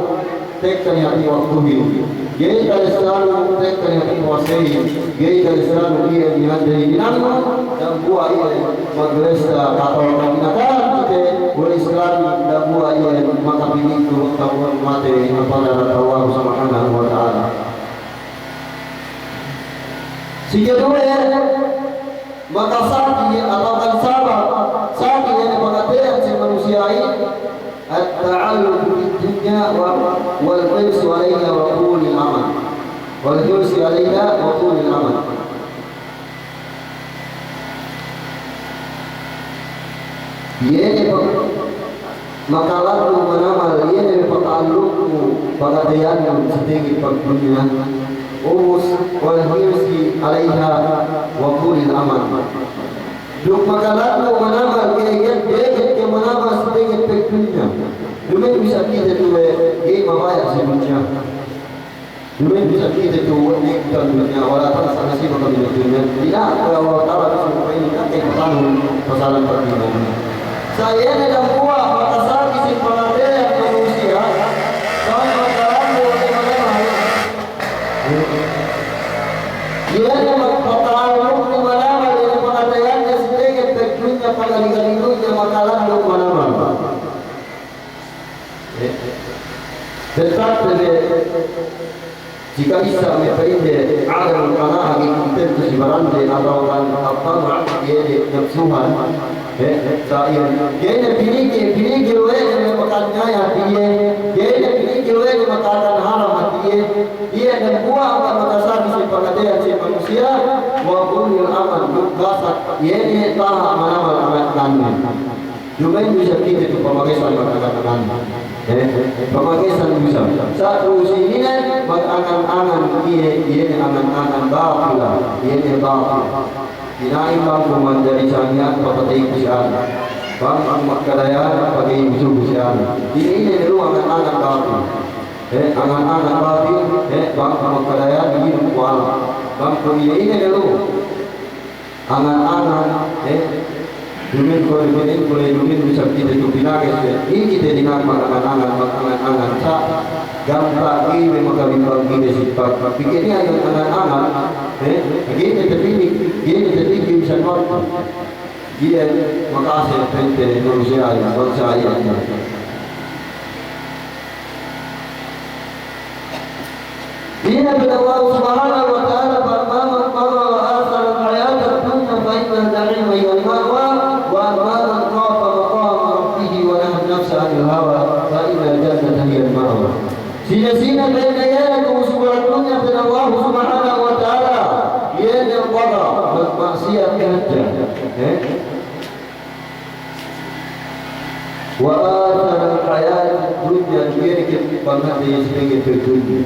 tekka ne hāti waktuhin. Ga'i talessanu tekka ne hāti puwasehin. Ga'i talessanu iyan ne hadja hininangnu, dambuwa' iyan maglessa atawa kaginakahan kite we' Islamin, dambuwa' iyan makapinigdu, dambuwa' mate, hap hadarat Allah Subhanahu wa Ta'ala. Si keduwe, makasaki atawa kan sabab saki iye ne pangateyan si manusiya'in, at-ta'alluqu bid-dunya wa, wal hirsu 'alayha wa tulil amal. Wal hirsu 'alayha wa tulil amal. Iye ne pa-, makalandu' manamal, iye ne paka'alluknu, pangateyannu si tenged pagdunya. Ubus, wal hirsi 'alayha wa tulil amal. Duk makalandu' manamal, ga'i, ga'i, ga'i kew manamal si tenged pagdunya. Duma'in isab kite tu'u, ga'i mabaya' si dunya. Duma'in isab kite tu, ni'mat dunya, wa la tansa nasibaka minad dunya. Dina'ak we' Allah Ta'ala bi si lupa inin, ka'ekkahan pasalan paghinang. Sa' iye ne dambuwa' makasaki si pangateyan manusiya', bang makalandu' ne manamal. Iye ne mak-, makalandu' ne manamal, iye ne pangateyanne si tenged pagdunya, pangadi-ngadi dunya, makalandu' manamal. Eh, tetap te be, si ka'issa me' pa'inde, adamul qana'ah, ga'i kuntentu si barande, atawa kan, apa, iye ne, napsuhan. Eh, sa' iye, ga'i ne piniki, piniki we' ne me' makan ngaya hati iye, ga'i ne piniki we' ne makan haram hati iye, iye dambuwa' makasaki si pangateyan si manusiya', wa qulil aman, duk basak, iye ne taha' manamal angan-anganne. Duma'in du isab kite tu pamagesan magangan-angan. Eh, pamagesan du isab. Sa' du si inin, magangan-angan iye, iye ne angan-angan batila, iye ne batil. Pina'in bang ku manjari samiyan, papatey ku si anu. Bang ku makadayahan, pagey ku si anu. Ine-ine ne lu angan-angan batil. Eh, angan-angan batil, eh, bang ku makadayahan, ine ku alu. Bang ku ine-ine ne lu angan-angan, eh, duma'in ku, duma'in ku, duma'in du isab kite tu pinages, eh, ga'i kite dina'ak magangan-angan, magangan-angan, sa' ganta' ga'i ne makabimbang kite si pag-, pagpikil iye angan-angan, eh, ga'i ne tapikil, ga'i ne tapikil bisan waktu. Iye makase pente manusiya' iye, bangsa iye. Ine pa'in Allah Subhanahu wa Ta'ala, "Fa amma man tagha wa athara al-hayata ad-dunya fa inna al-jahima hiya al-ma'wa, wa amma man khafa maqama rabbihi wa naha an-nafsa 'anil hawa fa inna al-jannata hiya al-ma'wa." Sine-sine pa'inne iye ne kumusubul dunya, pa'in Allah Subhanahu wa Ta'ala, iye ne tagha, magma'siyat hadja. Eh? Wa athara al-hayata ad-dunya, iye ne ke pangate si pegge' pe dunya.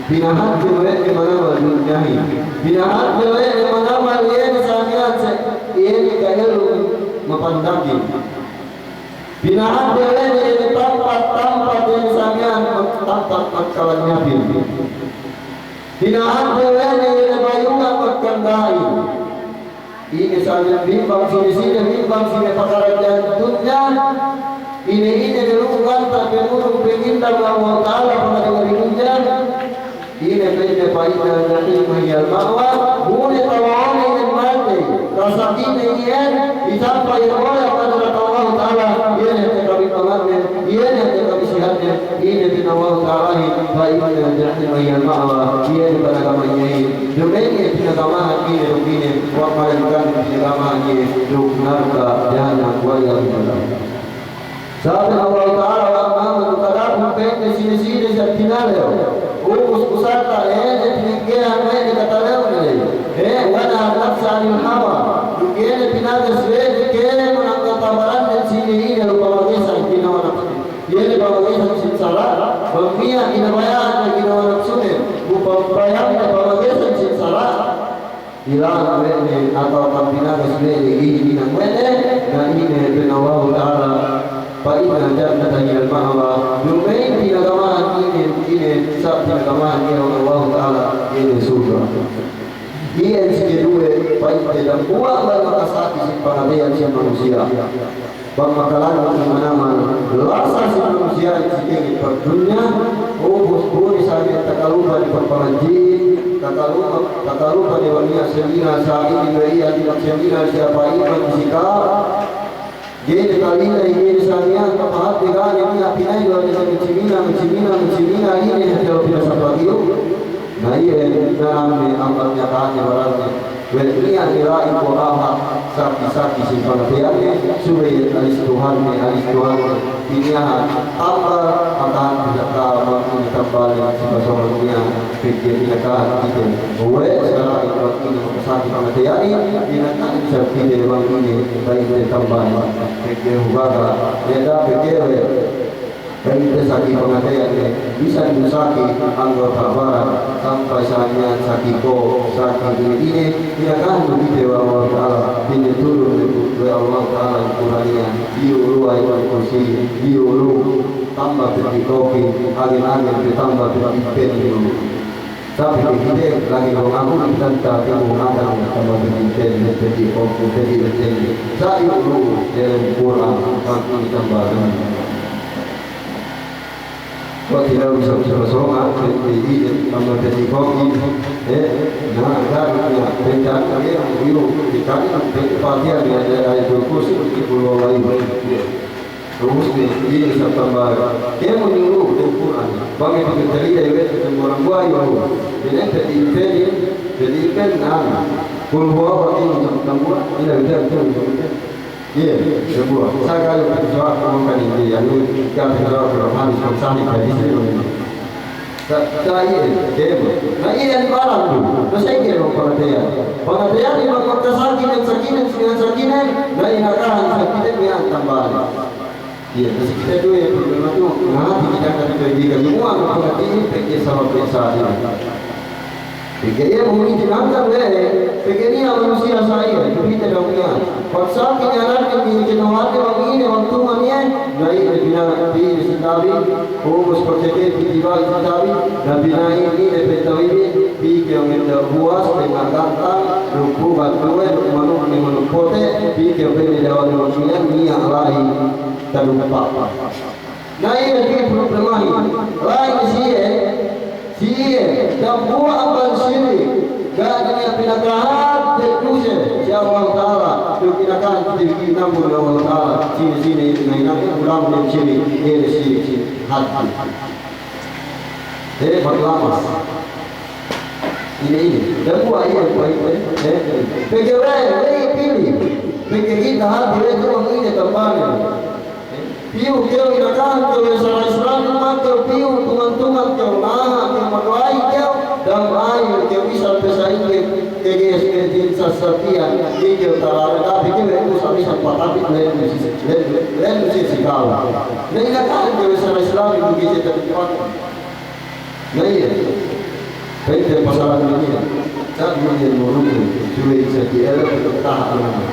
Pinahadje we' ne manamal dunyahin. Pinahadje we' ne manamal iye ne samiyan sa' iye ne ka'ellum mapandakin. Pinahadje we' ne iye ne tampat-tampat iye ne samiyan tampat magkalanyapin. Pinahadje we' ne iye ne bayu'an magkanda'in. Ine samiyan bimbang, sine-sine bimbang si me' pakaradja'an dunya, ine-ine ne lu'u ganta' pemunu pengindang Allah Ta'ala pangadi-ngadi dunya, ine pa'inne, fa inna al-jahima hiya al-ma'wa, bu ne tabo'one iye ne matey, kasakine iye, isab pa'in bola' hadarat Allah Ta'ala, iye ne hāti kabimbanganne, iye ne hāti kabisihanne. Ine pa'in Allah Ta'alahin, fa inna al-jahima hiya al-ma'wa, iye ne panagama iyehin. Duma'in iye pinagamahan ine duk ine, wa malayingkan pinagamahan iye duk narka' jahannam, wal 'iyadhu billah. Sabab Allah Ta'ala, wa amma man, adapun pa'inne sine-sine sa' tinalew, ubus-ubus sa' iye ne tininggehan we' ne katalew ne, eh, wa naha an-nafsa 'anil hawa, duk iye ne pinages we' ne kēmon angka tabaranne sine ine lu pamagesan ginawa napsu. Iye ne pamagesan sin sara', bang niya' ginabaya'an ne ginawa napsune, bu pambaya'an ne pamagesan sin sara', ila'an we' ne atawa kan pinages we' ne inin hinang we' ne, na ine pa'in Allahu Ta'ala, fa innal jannata hiyal ma'wa, duma'in pinagamahan inin, inin sa' pinagamahan inin Allahu Ta'ala, inin surga'. Iyan si keduwe pa'inte dambuwa' bang makasaki si pangateyan si manusiya'. Bang makalandu' ne manamal lasa si manusiya' si kēmon pagdunya, ubus bu ne samiyan takalupa ne pagpangadji'in, takalupa, takalupa ne bang niya' seminar sa'inin, bang niya' seminar si apa iman si ka. Ga'i ne talina iye ne samiyan, kapahāti ga' ne niya' pina'in du ne samiyan seminar, seminar, seminar, ine ne hāti lu pinasapati iyu. Na iye ne, na amme ambat niya' ka'ane baranne. We' niya' ne la'i kuwe' a'a saki-saki si pangateyanne, subey alis Tuhanne, alis Tuhanne. Iniyahan, tamba, akahan, bisa ka, bang ine tambalin si pasōng niya', pegge' pinakahan kite. We' sara'i bang ine makasaki pangateyanin, pinakahan isab kite bang ine, bang ine tambalin. Pegge' hubaga, leda pegge' we'. Bang ine saki pangateyan ne, bisan du saki anggota baran, sampay samiyan saki ko', saki ine-ine, pinakahan du kite we' Allahu Ta'ala, pinatulun ne we' Allahu Ta'ala Kur'an iyan, iyu' lu Ayatul Kursi, iyu' lu tamba pe dikoki, agen-agen pe tamba pe dipeni lu. Tapi kite lagi' ngaku, kite tapi ngaku, sama dengan kite, kite di, kite di, kite di. Sa' iyu' lu dalam Kur'an, pagtamba. Kuwe' kite bisa, bisa songa', kite di, kite di, kite di, eh, na, ga', ya, kite di, kite di, kite di, Patiha, ya, ya, Ayatul Kursi, kite di, Qul Huwallahu. Terus ni, inin isab tambahan. Kēmon iyu' lu dem Kur'an. Bang itu cerita iye, itu orang buah iyu' lu. Jadi, jadi, jadi, jadi, kan, ah, Qul Huwa, ini isab tambahan. Ini udah, itu, itu. Iye, dem Kur'an. Sa' kalu jawab, kamu kan ini, yang ini, kan jawab, kalau hadis, kan sahih, hadis ini. Sa', sa' iye, kēmon. Na iye ni baran du. Na sa' iye kēmon pangateyan. Pangateyan iye bang makasakinen, sakinen, sakinen, sakinen, na inakahan sakinen miya'an tambahan. Iye, na si kite du iye problema du. Na hāti kite kan iye, iye kan iye, muwa' na pangateyan pegge' sabab biya' sa' iye. Pegge' iye muhiti nangkan we', pegge' niya' manusiya' sa' iye, pegge' iye daun iye. Paksa kite anak iye, kite wate bang ine, bang tuman iye, na ine pina, pina si tabi, ubus paksa kite, pina si tabi, na pina ine, ine peta iye, pegge' iye ngedda' buwas, pegge' gantang, lupu batuwe, lupu manuk, ni manuk pote', pegge' iye pegge' dawa, dawa niya', niya' la'i, talupa. Na iye pī problemahin. La'i si iye, si iye, dambuwa' amban sirik, ga' niya' pinakahat duse si Allahu Ta'ala, duk pinakahat duse si Allahu Ta'ala, sine-sine, ine, ine, ulam dem sirik, iye sirik, sirik, haddi. Iye, maglamas. Ine, ine. Dambuwa' iye, iye, iye. Pegge' we', we' pili. Pegge' kite haddi we' tu'u ine tambahan. Piyu kew inakahan kew we' sara Islam, maka kew piyu tuman-tuman kew, naha' kew, magla'i kew, dam ayu kew, isab pe sa'ingge, keges kew din sasatiya, ikew tarare, tapi kew we' ku sa' isab patapit, len si, len, len si, si kaw. Na inakahan kew we' sara Islam, ibu kite tapi Na iye, pa'inte pasalan iye, sa' iye murung, suwe sa' iye, taha' naman.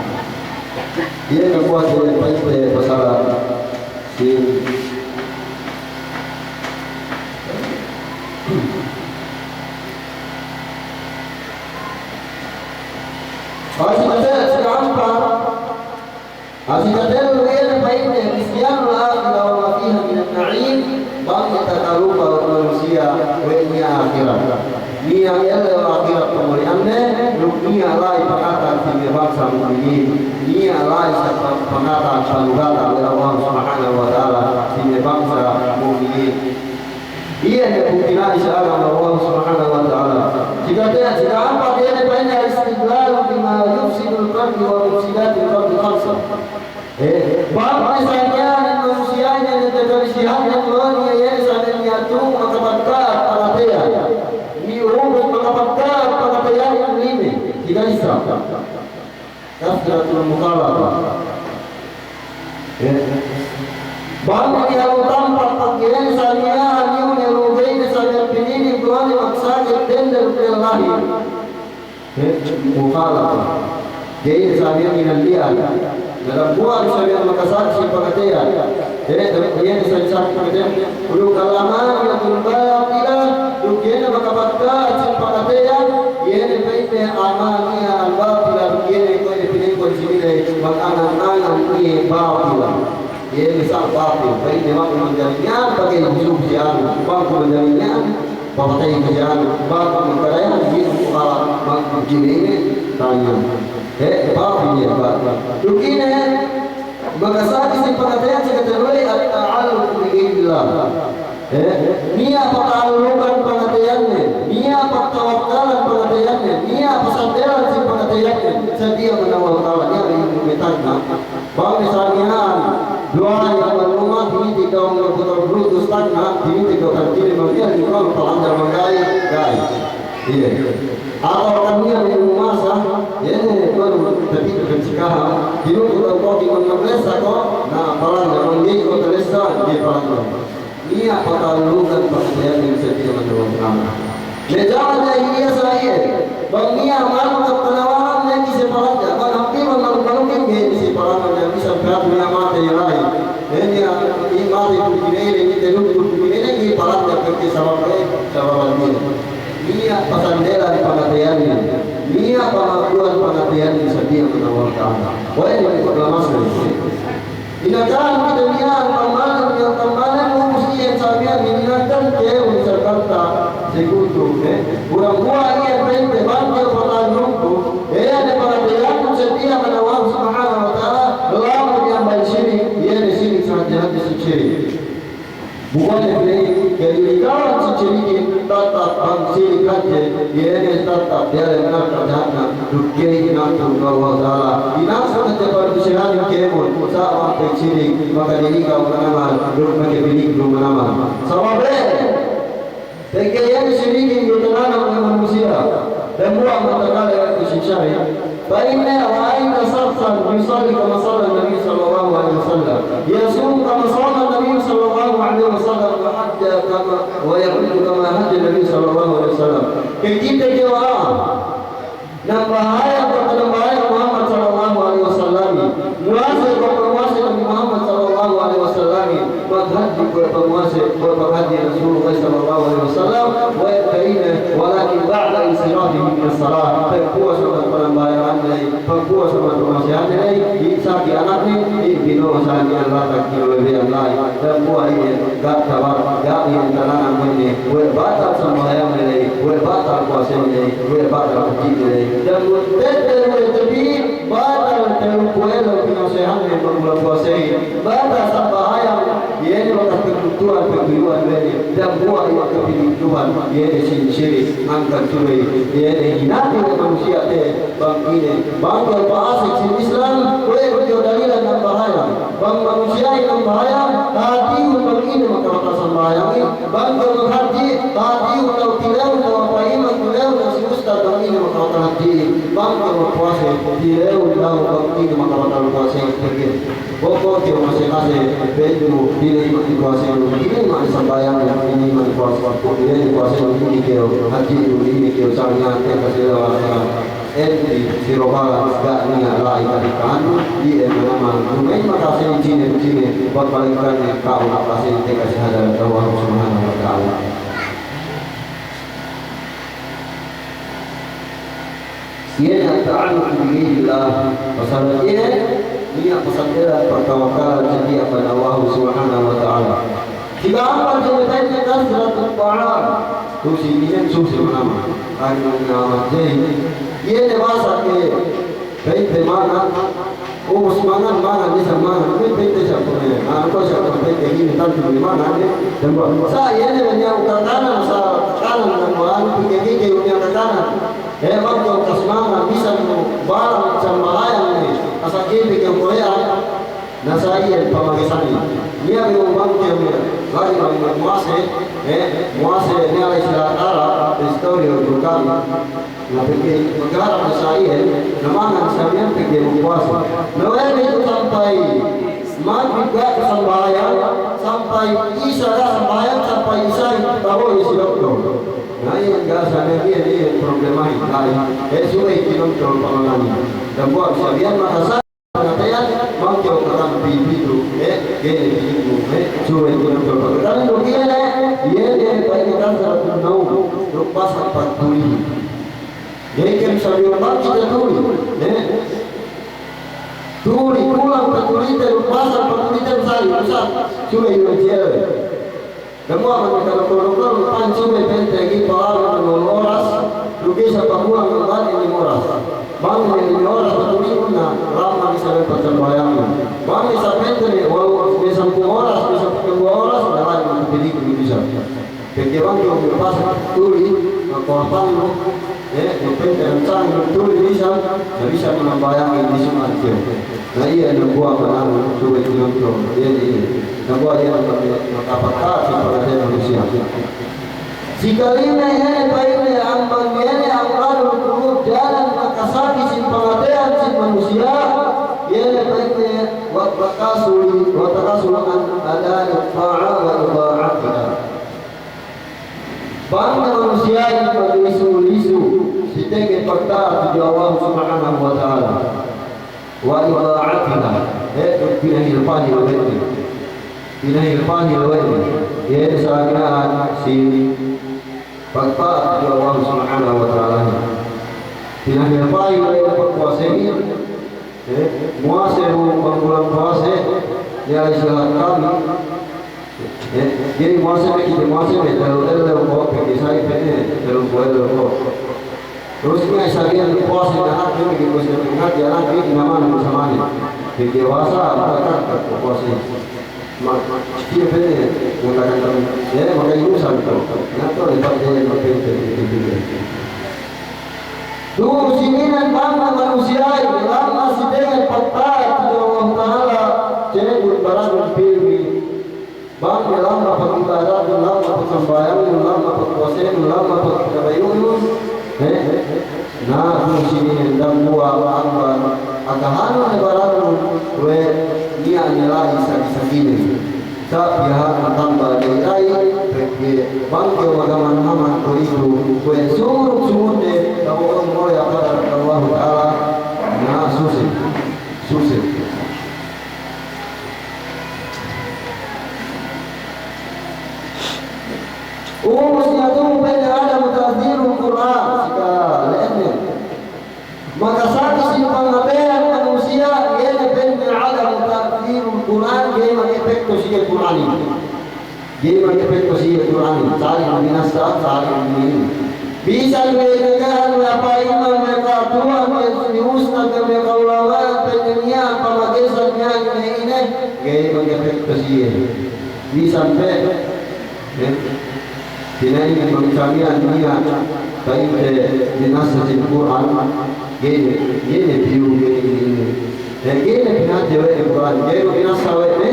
Iye na kuwe' iye, pa'inte pasalan si, pa'inte si ampat, Asi katellu iye ne pa'inne, nisyanul akhirah wa ma fiha minan na'im, bang ne takalupa we' manusiya' we' niya' ahirat. Niya' ellew ahirat pamuli'anne, duk niya' la'i pangatayan si me' bangsa mu'minin, niya' la'i sa pangatayan panugatan we' Allah Subhanahu wa Ta'ala si me' bangsa mu'minin. Iye ne pungtina'i si agama Allah Subhanahu wa Ta'ala. Sikate, sika'ampat iye ne pa'inne al-istidlalu bima yufsidul qalbi wa mufsidatil qalbi khamsa. Eh, bang ne sa' niya' ne manusiya'in ne takalisihan ne, iye ne sa' niya' tu makapagka'at pangateyan. Ni ubus makapagka'at pangateyan lime. Sika'issa. Kasratul mukhalata. Eh. Bang ne iye lu tampat pagkēne sa' niya', niyu ne lu gey ne sa' niya' pinili, kuwe' ne maksakit dende duk lahi. Eh, mukhalata. Gey ne sa' niya' inandiyan. Dalam buwan sa' niya' makasakit pangateyan. Eh, duk iye ne sa' niya' sakit pangateyan. Duk al-amaniyatul batila, duk iye ne makapagka'at sin pangateyan, iye ne pa'inne amaniya al-batila, duk iye ne kuwe' ne pinengko' sine, bang angan-angan iye batila. Iye ne sa' batil, pa'inne bang manjari niya' pagey busuk si anu, bang manjari niya' papatey si anu, bang mangkadayahan iye ne, bang ine-ine, tanya. Eh, batil iye, batil. Duk ine, Makasakit sin pangateyan si katellu ley at-ta'alluq bi ghairillah. Eh, niya' pata'allukan pangateyanne, niya' patawakkalan pangateyanne, niya' pasandelan sin pangateyanne, seddili amban Allahu Ta'ala, niya' ilmu' me' tagna'. Bang ne sa' niya' duwa'a amban luma', tinitik kew amban Bluetooth tagna', tinitik kew tagna' kite, bang niya' ilmu' palanjal bang ga'i, ga'i. Iye. Atawa kan niya' me' umasa, iye ne, baru tapi kan si kaha, dinu ku tau ko' di man maglessa ko', na palanjal, man ga'i ko' talessa, ga'i palanjal. Niya' pata'allukan pangateyan si kite amban Allahu Ta'ala. Me' jaman jahiliya sa' iye, bang niya' manuk tanawanan, ne kise palanjal, bang hāti bang manuk-manukin, ga'i kise palanjal, ne kise palanjal, niya' matey la'i. Ne niya' matey pungtina'ine, ne te duk pungtina'ine, ga'i palanjal, pegge' sabab, eh, sabab niya'. Niya' pasandelan pangateyanne, niya' pangakuwan pangateyanne seddili amban Allah Ta'ala. Kuwe' ne, kuwe' ne. Inakahan kite niya' tammanen, niya' tammanen, ubus iyan samiyan, inakahan kew, inakahan ta, sekutu, eh. Urang buwa' iyan pente, bang kew patanungku, eh, ane pangateyanku seddili amban Allah Subhanahu wa Ta'ala, lamun iyan bang sirik, iye ne sirik, sahadje-hadje sirik. Buwat ne pī, jadi ikawan si sirikin, tatap bang sirik hadje, iye ne tatap diyalem narka' jahannam, duk ga'i inampun we' Allah Ta'ala. Inampun hadje pardusehanin kēmon, sa' bang pī sirik, maka dili kew manamal, duk makapī du manamal. Sabab, eh, pegge' iye ne sirikin ga'i tananam we' manusiya', dambuwa' matakale we' ku si sari. Pa'inne, رأيت شخصا يصلي كما صلى النبي صلى الله عليه وسلم، يصوم كما صام النبي صلى الله عليه وسلم، ويحج كما، ويحج كما حج النبي صلى الله عليه وسلم. Kite kew a'a nambahayang, nambahayang Muhammad sallallahu alaihi wasallam. Muwase, pagmuwase Nabi Muhammad sallallahu alaihi wasallam, maghadji kuwe' pagmuwase, kuwe' paghadji Rasulullah sallallahu alaihi wasallam, we' pa'inne, ولكن بعد انصرافه من الصلاة, pagpuwas amban panambahayangan ley, pagpuwas amban pagmuwasehan ley, i' saki anakne, i' bino'o saki anakne, kinolebeyan ley, dambuwa' iye, ga' tabat, ga' iye tananam we' ne, we' batal sambahayang ley, we' batal puwase ley, we' batal hadji ley, dambuwa' tette we' tepi, batal tellu kuwe' ellew pinasehan ne bang bulan puwase, batal sambahayang, iye ne bakas pagtuwan, pagtuyu'an we' ne, dambuwa' iye kapī Tuhan, iye ne sin sirik, angkan subey, iye ne hinati we' manusiya' te, bang ine, bang kew pa'asek sin Islam, kuwe' du kew dalilan nambahayang, bang manusiya'in nambahayang, hātihun bang ine makabatal sambahayangin, bang kew maghadji, hātihun law tilewun law pa'iman tilewun law si ustad bang ine makabatal hadji'in, bang kew magpuwase, tilewun law bang ine makabatal puwasehin. Pegge' boko' kew mase-mase, peddu', dine iman puwasenu, dine iman sambahayangnu, dine iman puwase, dine puwasenu, dine kew hadji'nu, dine kew samiyan, tekka si ellew ahirat. Enti si robalan ga' niya' la'i kadika'annu, iye manamal, duma'in makase sine-sine, pagbalikkanne ka'u makase tekka si hadarat Allah Subhanahu wa Ta'ala. Iye ne at-ta'alluq bi ghairillah, pasal iye niya' pasandelan, patawakkalan seddili amban Allah Subhanahu wa Ta'ala. Sila amban jene pa'inte kasratut ta'am. Tu'u si inin, tu'u si manamal. Anu manamal. Jadi, iye ne basa ke pa'inte mangan, ubus mangan, mangan, bisan mangan. Pa'inte, pa'inte sa' kuwe'. Anu ko' sa' kuwe' pa'inte inin tantu mangan, eh. Dambuwa'. Sa' iye ne niya' kakanan, sa' kakanan dambuwa', anu pegge' niya' kakanan. Eh, bang kew kas mangan, bisan balang sambahayang ne. Asal kite kew kuwe' Na sa' iyan pamagesanin. Niya' be bang kew niya'. Lagi' bang muwase, eh, muwase niya' la'i si lahat Arab, istori duk kami. Na pegge' magharap na sa' iyan, na mangan sa' iyan pegge' magpuwase. Na we'ey itu sampay magrib ga' sambahayang, sampay isa ga' sambahayang, sampay isa tabo'o si doktor. Na iyan ga' sa' iyan, iyan problemahin. La'i, eh, subey kinontrol panganganin. Dambuwa' sa' iyan makasa Katayan, bang kew katan pitu, eh, gene pitu, eh, subey kinontrol. Katan duk iye ne, iye ne pa'in kasratun nawm, duk basa' patuli. Jadi kan sabi bang kite tuli, eh, tuli, kulang patulite, duk basa' patulite, sali, usah, subey iye ne. Dambuwa' man kite doktor-doktor, pan subey pa'inte ga'i palabey lime oras, duk ga'i sa' pakulang amban lime oras. Bang ne lime oras patulihun, na lamma ne sa' pagsambahayangun. Bang ne sa' pa'inte ne, waw, me' sampū' oras, me' sampū' duwe oras, na la'i ne pilik ne bisan. Pegge' bang kew me' pas tuli, na kuwe' pa'innu, Eh, me' pa'inte ne sangem tuli bisan, na bisan manambahayangin bisan mati. Na iye dambuwa' manamal subey kinontrol, iye ne iye. Dambuwa' iye ne makapagkasi pagade manusiya'. Si kalime iye ne pa'inte amban iye ne amradul qulub, jalan makasaki sin pangateyan sin manusiya', iye ne pa'inte wa takasul, wa takasul an ada'i ta'a wa ida'atiha. Bang ne manusiya'in maglisu-lisu si tenged pagta'at tudju Allah Subhanahu wa Ta'ala. Wa ida'atiha, eh, pinahil-pahil we' ne. Pinahil-pahil we' ne. Iye ne sa' gina'an si Pagpa'at tudju Allah Subhanahu wa Ta'ala. Pinahilpahin we' ne pagpuwasehin, eh, muwase bu bang bulan puwase, ya istilah kami. Eh, ga'i muwase me' kite, muwase me' tellu ellew ko', pegge' sa'i pe ne, tellu ellew ko'. Terus niya' sabihan puwase ne hāti, pegge' puwase ne hāti, anak ini naman bersama ne. Pegge' puwasa, maka puwase. Ma-, ma-, iye pe ne, mengatakan, eh, makainusan ko'. Na, ko' lepas de, makainusan. Duk sinin bang manusiya'in, lamma si tenga' pagpa'at tudju Allah Ta'ala, cebut baranun pilmi. Bang lamma pag'ibadatun, lamma pagsambahayangnu, lamma pagpuwasenun, lamma pagtabayu'nun, eh? Na, duk sinin dambuwa' amban akahanun ne baranun, we' niya' ne la'i saki-sakine. Sa' piyahanun tambal da'i-da'i, pegge' bang kew magaman-aman kuwe'itu, kuwe' sumurut-sumurut de, tabo'on mole' apa Allah Ta'ala, na suse, suse. Ubus niya' tu pa'inne adamu ta'thirul Kur'an, si kale'enne. Makasaki si pangateyan manusiya', iye ne pa'inne adamu ta'thirul Kur'an, ga'i maka'epekto si iye Kur'anin. Ga'i maka'epekto si iye Kur'anin, sali' binassa, sali' inin. Bisan we' ne ka'an, we' apa imam, we' ka'atuwan, we' ustad, we' ka'ulama'an, pa'inne niya' pamagesan niya' ine-ine, ga'i maka'epekto si iye. Bisan pe, eh, pina'in bang samiyan niya', pa'inte binassa si Kur'an, ga'i ne, ga'i ne piyu, ga'i ne ine-ine. Eh, ga'i ne pina'in we' ne Kur'an, ga'i ne binassa we' ne,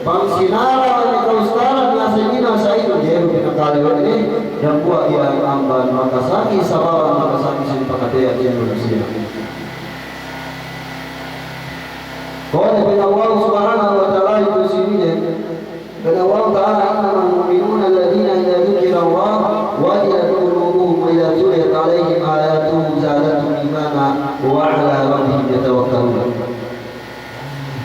bang sinara we' ne ka'ustadan, binassa inin, binassa inin, ga'i ne pinakale we' ne, dambuwa' iyan amban makasaki, sababan makasaki si pangateyan manusiya'. Kuwe' ne pa'in Allah Subhanahu wa Ta'ala itu sinin, pa'in Allah Ta'ala, "Innamal mu'minuna alladhina idha dhukirallahu wajilat qulubuhum wa idha tuliyat 'alaihim ayatuhu zadatuhum imanan wa 'ala rabbihim yatawakkalun."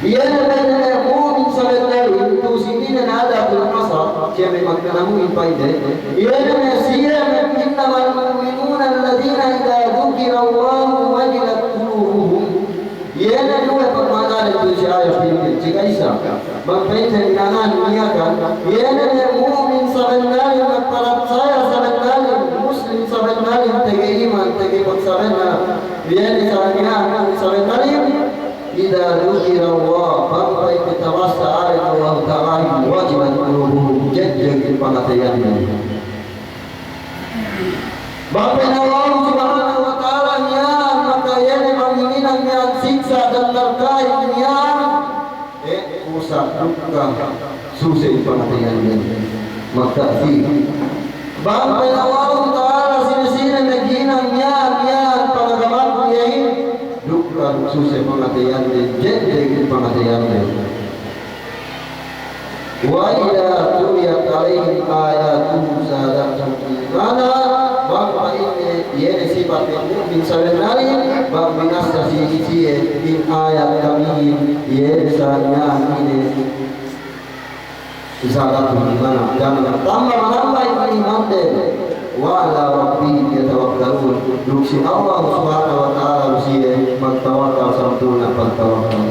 Iye ne pa'inne mu'min sabennalin, tu sinin adatul hasr, siye me' magkanamu'in pa'inde. Iye ne me' siye me' innamal mu'minuna alladhina idha dhukirallahu wajilat qulubuhum. Iye ne duwe pagma'ananen tu si ayat inin, si ka'issa. Bang pa'inte ina'an niya' kan, iye ne me' mu'min sabennalin, magparatsaya sabennalin, muslim sabennalin, tege iman, tege pagsabenna. Iye ne sa niya' mu'min sabennalin, idha dhukirallah, bang pa'inte tabassa ēn Allah Ta'ala, wajilat qulubuhum, jegjeg in pangateyannen. Bang pa'in Allah Subhanahu wa Ta'ala miya'an, maka iye ne bang hininang miya'an siksa' dan narka'in miya'an, eh, kusa' dukka suse in pangateyannen. Magta'thir. Bang pa'in Allah Ta'ala sine-sine maghinang miya'an, miya'an pangagamaku iyehin, dukka suse pangateyannen, jegjeg in pangateyannen. Wa idha tuliyat 'alaihim ayatuhu zadatuhum imana, bang pa'inne, iye ne sipat mu'min sabennalin, bang binassa si siye in ayat kamihin, iye ne sa niya' ine zadatuhum imana, dan tamba-manamba in imanden, wa 'ala rabbihim yatawakkalun, duk si Allah Subhanahu wa Ta'ala du siye magtawakkal, sampurna' pagtawakkal.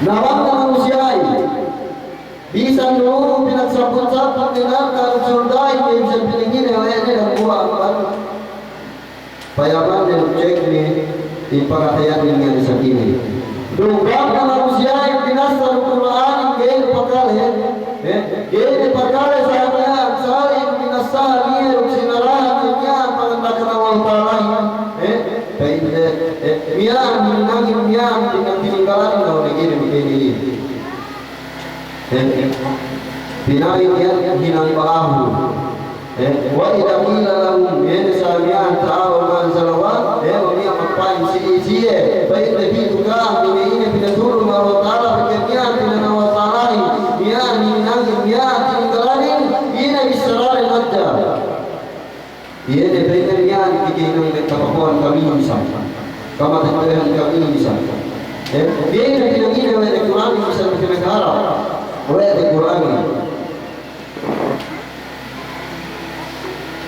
Na bang manusiya'in, bisan du pinagsabut-sabut ne narka' duk surga'in, ga'i bisan pinangine we' ne dambuwa' amban payamanne duk cekne, in pangateyannen miya'an sakine. Duk bang manusiya'in binassa duk Kur'anin ga'i ne pakale, eh, ga'i ne pakale sa miya'an, sali' binassa iye duk sinarahan iye miya'an panganda'akan Allah Ta'alahin, eh, pa'inde, eh, miya'an hininangin miya'an, tininggalan, na, ga'i ne, ga'i ne iye. Eh, pina'in iyan hinang ba'ahu. Eh, wa idha qila lahum, iye ne sa miya'an ta'alaw ma anzalallah, eh, bang miya'an magpa'in si siye, pa'inte pitu ka'am ine-ine pinatulung Allah Ta'ala, pegge' miya'an pinanawal Ta'alahin, miya'an hininangin, miya'an tininggalanin, ine bissaranen hadja. Iye ne pa'inne miya'an kite hinang me' kapakuwan kami isab. Kamata'uhan kami isab. Eh, iye ne pinangine we' de Kur'an isab kite me' harap. We' de Kur'an.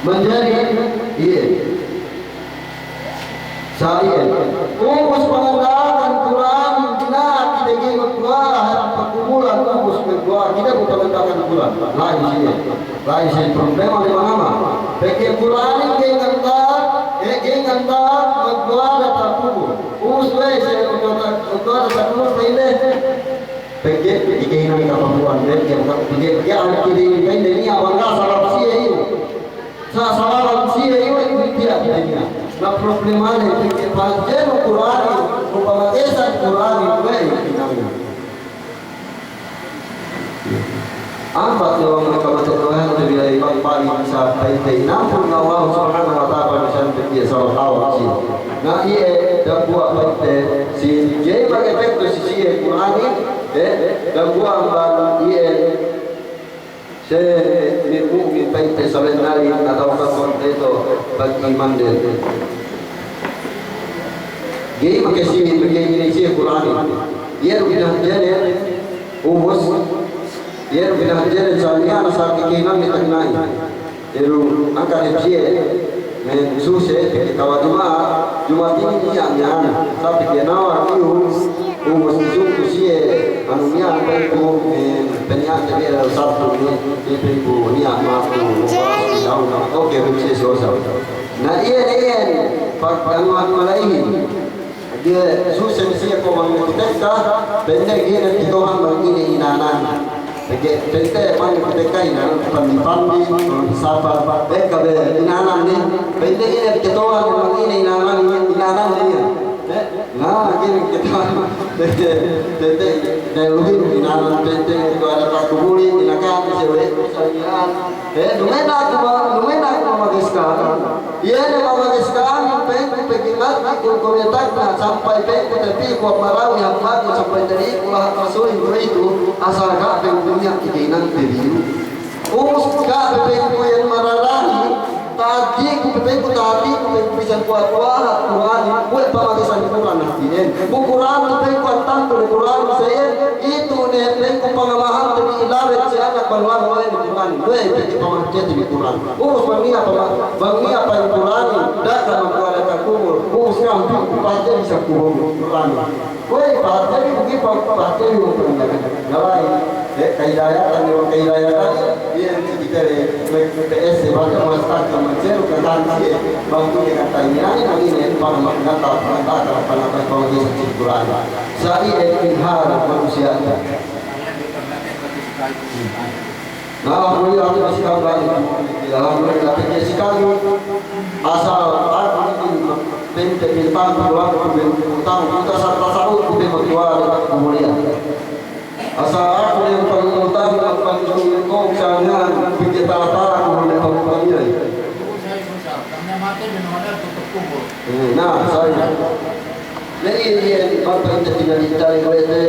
Manjari, iye. Sa iye. Ubus panganda'akan Kur'an, dina'ak kite ga'i magdu'a, hap pakubulan, ubus magdu'a, kite bu panganda'akan Kur'an. La'i siye. La'i siye problema le mangama. Pegge' Kur'anin ga'i nganda'ak, eh, ga'i nganda'ak magdu'a diyata' kubul. Ubus we' siye magdu'a, magdu'a diyata' kubul, pa'inde. Pegge', pegge' hinang kapaguwan, pegge', pegge', pegge' a'a kite inin, pa'inde niya' bang ga' sabab siye iyu. Sa-, sabab siye iyu, itu tiya' kite niya'. Na problemane, pegge' pahadjenu Kur'anin, upama pamagesan Kur'anin, we' hinang. Ampat yawa me' kamata'uhan te biya' iban pa'in sa pa'inte inampun Allah Subhanahu wa Ta'ala bisan pegge' sabab awak siye. Na iye dambuwa' pa'inte si ga'i magepektu si siye Kur'anin, Eh, dambuwa' amban iye, siye me' mu'min pa'inte sabennalin atawa ka kompleto pag'imanden. Ga'i makasihin, ga'i ine siye Kur'anin. Iye du pinahadjenen, ubus, iye du pinahadjenen sa niya' na sa kekehinangne tagna'in. Ilu angkan hep siye, me' suse, pegge' kawal Juma'at, Juma'at inin niya' miya'an. Sa' pegge' nawar iyu, ubus isungku siye, anu miya'an pa'inku, me' peniya' te biye' Sabtu inin, iye pa'inku niya' matu, ubus daun, oke, hep siye si Osa. Na iye, iye, pag anu, anu mala'ihin. Iye, suse ne siye ko' bang ne ku tekka, pa'inde ga'i ne ketohan bang ine inanan. Pegge', pa'inte bang ne ku tekka inanan, pandi-pandi, sapal, tekka be inanan ne. Pa'inde ga'i ne ketohan bang ine inanan, inanan ne iye. Eh, na, ga'i ne ketohan. Pa'inte, pa'inte, ne luhin inanan, pa'inte, itu ada takubuli, inakan, siye we', salihan. Eh, duma'in aku ma-, duma'in aku mamages ka'am. Iye ne mamages ka'am, pa'inku pegge' ngadji' ku kuwe' takna, sampay pa'inku tapiku marawi hap aku, sampay tariku lahat masuwi kuwe'itu, asal ga' pa'inku niya' kekehinante bi iyu. Ubus ga' pe pa'inku iyan mararahi, ta'adji'ku pe pa'inku, ta'adji'ku pa'inku bisan kuwe' kuwe'ahan Kur'an, kuwe' pamagesan Kur'an hātinen. Bu Kur'an tu pa'inku antangku ne Kur'an sa iyan, itu ne pa'inku pangamahante bi ilawet si anak bang lamu we' ne Kur'an, we' pegge' pamahadjete bi Kur'an. Ubus bang niya' pama-, bang niya' pa'in Kur'anin, da'a ka magdu'a diyata' kubul. Ubus ka'am pa'inku pahadje bi sa kubul Kur'anin. Kuwe' pahadje bi, kuwe' pa-, pahadje bi, kuwe' pahadje bi. Galai, eh, kahidayatan, eh, kahidayatan, iye si kite le, kuwe' P S, bahkan muwastak, manselu katan siye, bang kuwe' katan, iye, iye, iye, pang-, pangata, pangata, pangata, pangata, pangata, Kur'an. Sa' iye inhar manusiya'. Na, alhamdulillah, si kami, alhamdulillah, si kami, asal aku ini, pa'in, Pagpintang, pagpintang, pagpintang, pagpintang, pagpintang, pagpintang, pagpintang. Asal aku yang paling utama, paling utama, kau jangan pikir tara-tara, aku boleh tahu kalian. Eh, nah, saya. Jadi, ini yang bapak kita tinggal di Italia, gue teh.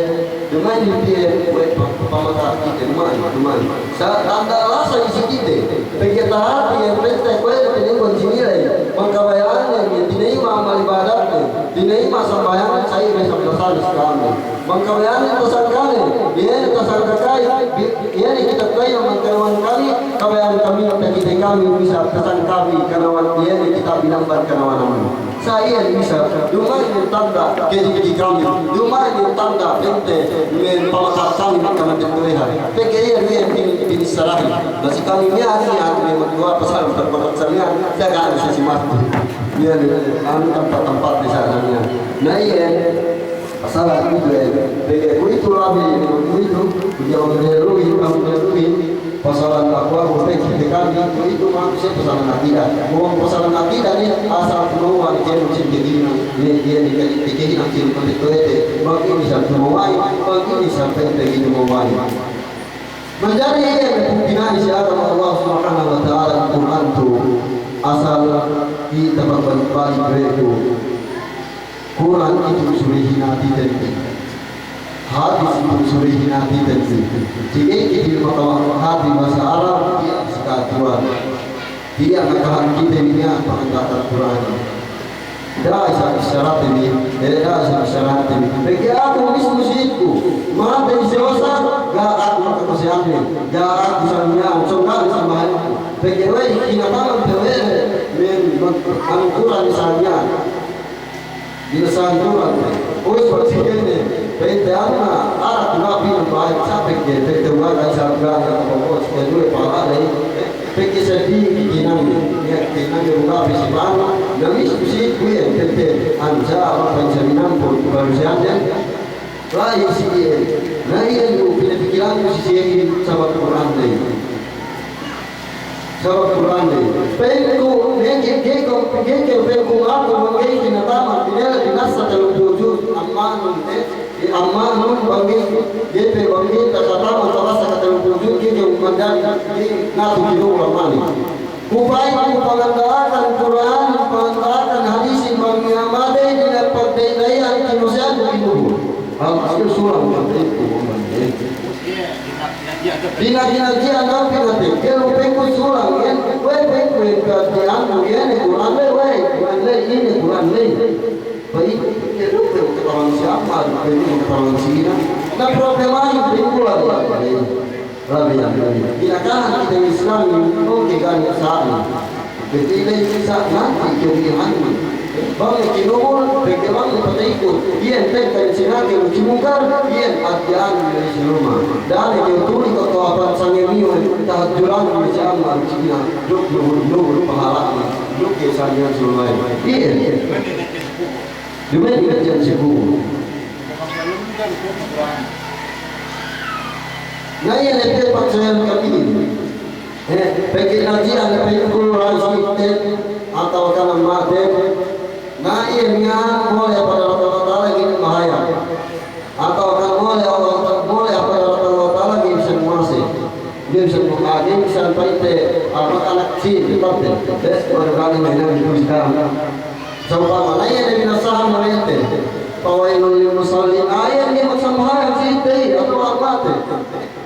Duma'in piye we' pa-, pamata' kite, duma'in, duma'in. Sa' tanda' lasa isi kite. Pegge' tahati iye pente kuwe' ne pinenggon siniley. Mangkabaya'anne iye tinayima' amal ibadatne. Tinayima' sambahayangne, sa' iye me' sabda salis kami. Mangkabaya'anne tasangkane, iye ne tasangka kami, bi-, iye ne kite kuwe' ne mangkabaya'an kami, kabaya'an kami, takite kami, bisa tasangka kami, kanawan iye ne kite binamban kanawan amal. Sa' iyan bisa, duma'in tanda' kejiki kami, duma'in tanda' pente me' pamata' kami me' kamatetto'ahan. Pegge' iyan me' pin-, pinissarahin. Basi kami miya'an, miya'an me' magdu'a pasal pamata' sa' miya'an, sa' ga' ne si mati. Iyan, anu tampat-tampat di sana miya'an. Na iyan, Asal aku itu, eh, pegge' kuwe'itu labi, kuwe'itu, kuwe'itu, kuwe'itu, kuwe'itu, pasalan aku, aku, pegge' kite kami, kuwe'itu, manusiya' pasalan akidah. Pasalan akidah ne, asal tumawa' ne, kēmon si kehinang, ne, ne, ne, kehinang si pagpetto'ete. Bang inin sa' tumawa'in, bang inin sa' pegge' tumawa'in. Manjari iye ne pungtina'i si agama Allah Subhanahu wa Ta'ala, Kur'an tu, asal kite pagbalik-balik kuwe'itu. Kur'an itu surihin hatiten bi. Hadis itu surihin hatiten bi. Sigi kite makawa hadis bahasa Arab, iye sikaduwe. Iye nakahan kite niya' panganda'akan Kur'an. Da'a isab bissaraten bi, eh, da'a isab bissaraten bi. Pegge' aku mismu si aku, matey si osa, ga' aku makakasihanne, ga' aku samiyan, sōng kali sambahayangku. Pegge' we' kinataman te we', men, men, anu Kur'an samiyan. Binasahan Kur'an, eh. Uy, pagsigene, pente anu na, arak na pinambahayang sa' pegge', pente uga' ka isab ga' na kapagod, si keduwe pahala, eh. Pegge' seddi kitinangge, ya, kitinangge uga' pe si pa'anu, na mismu si kuwe', pente, anu sa', apa, pa'in sa' minampun, balu si ande, la'i si iye. Na iye du, pinapikilanku si siye sabab Kur'an ley. Sabab Kur'an ley. Pa'inku, ga'i ke, ga'i ke, ga'i ke pa'inku aku, bang ga'i kinataman, pinela binasa tellumpū' juz, ammanun, eh, ammanun, bang ga'i, ga'i pe, bang ga'i takataman, tabasa ka tellumpū' juz, ga'i ke umandang, ga'i natu' kinubul ammanin. Ku pa'in, ku panganda'akan Kur'an, panganda'akan hadisin, bang niya' matey, dina'ak pagda'i-da'ihan, kinusehan, kinubul. Hal, hal sulang, pa'inku, ammanin, eh. Dina'ak-dina'ak iyan, pa'inku sulang, iyan, we' pa'inku, iyan, pa'inku, iyan, Kur'an ley, we', Kur'an ley, ine Kur'an ley. Pa'inku, pa'inku, katawan si Ahmad, pa'inku, katawan si ina. Na problemahin, pa'inku, labi, labi, labi, labi. Dina'ak kite Islam, oke, kan, sa'an. Pegge' iye ne sa' nanti' kebihanne. Bang ne kinubul, pegge' bang ne pata'ikut. Iyan tekka ne si Nakir si Munkar, iyan adja'an ne si luma'. Da'a ne kew tuli ko' hap sangem iyu, tahajjulan ne si Ammar si ina, duk nubul-nubul pahala'ne, duk ke sangem si luma'. Iyan. Duma'in ne adja'an si kubul. Na iyan ne pe paksayan kami. Eh, pegge' na iyan ne pa'inku la'i si ite, atawa kan amma'te, na iye miya'an mole' hap hadarat Allah Ta'ala ga'i ne bahaya. Atawa kan mole' Allah Ta-, mole' hap hadarat Allah Ta'ala ga'i bisan muwase. Ga'i bisan muwase, ga'i bisan pa'inte, apa, anak si, tempat de. Eh, baru kali main lagi tu sekarang. Sa'upama, na iye ne binasahan we' te. Fawailul lil musallin, iye ne magsambahayang si ite, atawa amma'te.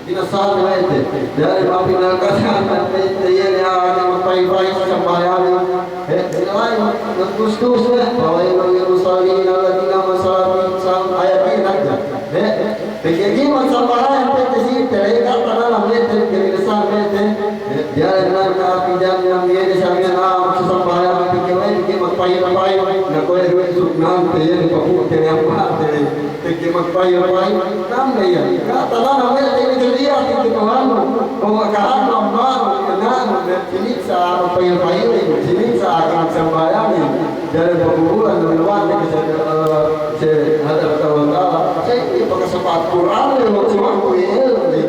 Binasahan we' te. Diyalem api narka' jahannam, iye ne, ah, magpa'in-pa'in si sambahayang. Eh, la'i, magtustus, eh. Fawailul lil musallin, alladhina hum an salatihim sahun, ayat inin hadja. Eh, pegge' ga'i magsambahayang pa'inte si ite, eh, kata nalam we' te, pegge' binasahan we' te. Eh, diyalem narka' api jahannam, iye ne samiyan, ah, magsasambahayang, pegge' we', pegge' magpa'in-pa'in, na kuwe' duwe suknante, iye ne papu'te, ne amma'te. Pegge' magpa'il-pa'il, namne iyan. Kata nalam we' te, ine kali'at inin Tuhannu. Kuwe' ka'annu, amma'nu, ina'nu, ne, siniksa' magpa'il-pa'ilin, siniksa' akan sambahayangin. Diyalem pakubulan, luwal ne si, eh, si hadarat Allah Ta'ala. Sa' inin pakasapahat Kur'an ne, si waktu iye, iye.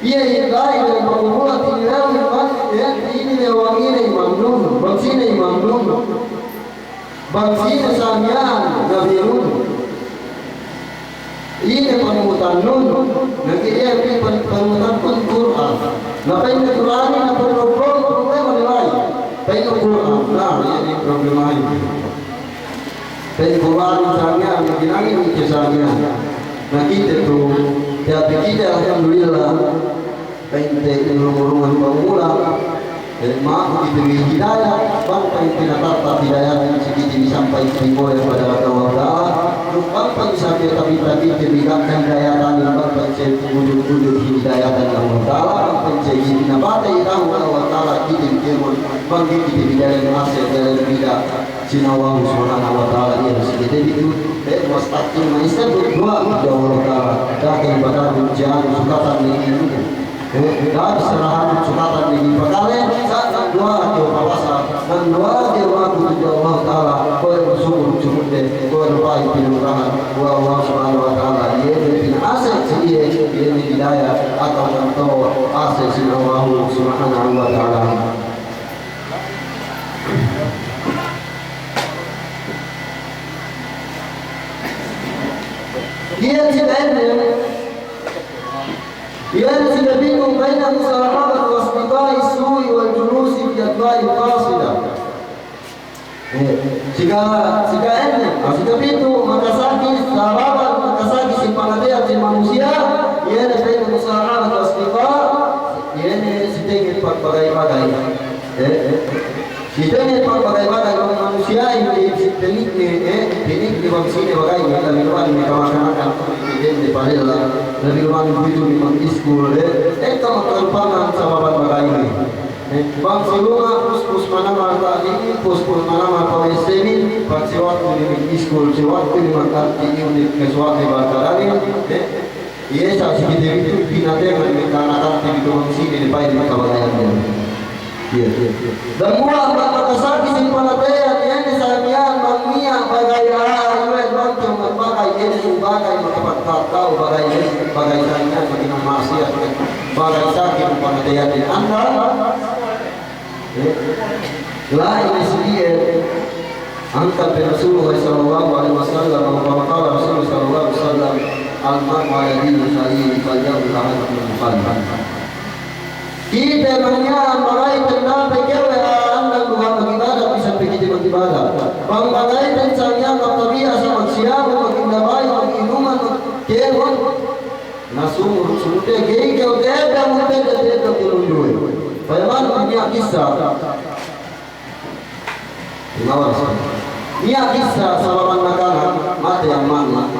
Iye, iye, la'i diyalem pakubulan, tinilew, iye, iye, tinilew bang ine imamnun, bang sine imamnun. Bang sine sa miya'an nabi nun, ine pangutanun? Na, iye pi pan-, pangutanun Kur'an. Na, pa'in Kur'an inin, na, problema, problema ne la'i. Pa'in Kur'an, na, iye ne problema inin. Pa'in Kur'an sa miya'an, ginangi ne sa miya'an. Na, kite tu, ya, kite, alhamdulillah. Pa'inte inurung-urungan pamula, eh, ma'ap kite bi hidayat, bang pa'inte natarta' hidayat, si kite bi sampay kite bi mole' pada Allah Ta'ala, duk bang pa'inte sampay tabi-tabi kite bi ga' kahidayatan, bang pa'inte wujud-wujud hidayatan Allah Ta'ala, bang pa'inte kite bi nabate' idahu Allah Ta'ala, kite bi kēmon, bang kite bi dalem ma'asiyat, dalem bid'a, si Allah Subhanahu wa Ta'ala, iye si kite bi tu, eh, mustaqim, ma'asiyat, du'a, du'a Allah Ta'ala, da'a kite bi batal, jangan sukatan ne inin. Eh, da'a sarahan sukatan ne inin pakale, sa' nan duwa'a kew pawasa, nan duwa'a kew maku tudju Allah Ta'ala, kuwe' du sumur sumudde, kuwe' du pa'in pinurahan, kuwe' Allah Subhanahu wa Ta'ala, iye ne pina'ase' si iye, iye ne hidayat, atawa kan to'o ase' si Allah Subhanahu wa Ta'ala. Iye si inin, iye ne si kapitu, بين مصاحبة أصدقاء السوء والجلوس في أدواء فاسدة. Eh, si ka-, si ka-, inin, ah, si kapitu, makasaki, sabab makasaki si pangateyan si manusiya', iye ne بين مصاحبة أصدقاء, iye ne si tengnge' pagbagay-bagay. Eh, eh. Si tengnge' pagbagay-bagay bang manusiya'in, si tengnge', eh, tengnge' bang sine bagayne, labi luman me' kamakanak, tengnge' palella, labi luman pitu me' mag-iskul, eh, ekka makalupangan sababan bagayne. Eh, bang si luma', puspus manamal ta'limin, puspus manamal pawessemin, bang si waktu ne mag-iskul, si waktu ne mag-arti iyu ne kasuwa'ne bang kadamin, eh, Iye sa' si kite bi tu pinatengan me' kanakan te bi tu bang sine ne pa'in me' kabagayan iyan. Iye, iye, iye. Dambuwa' bang makasaki si pangateyan, iye ne sa' miya'an bang niya' bagay a'a iwen bang kew magbagay, iye ne su bagay makapagta'at ka'u bagay, iye bagay sa' miya'an bang niya' ma'asiyat, bagay saki si pangateyan iyan. Anda? Eh, la'i ne si iye, angkat pe Rasulullah sallallahu alaihi wasallam, wa qala Rasulullah sallallahu alaihi wasallam, المرء على دين خليله فلينظر أحدكم من يخالل. Kite miya'an bagayten da'a pe kew we' a'a andang duga' mag'ibadat, bisan pe kite mag'ibadat. Bang bagayten sa' miya'an magtabiya' sa' magsiyabu, mag'indabayu, mag'inuman, magkēmon. Na sumur, sumur te, ga'i kew te'ed, te'ed, te'ed, te'ed, te'ed, te'ed. Payaman niya' kissa. Timawa sa. Niya' kissa sabab nakanak, matey amma'ne.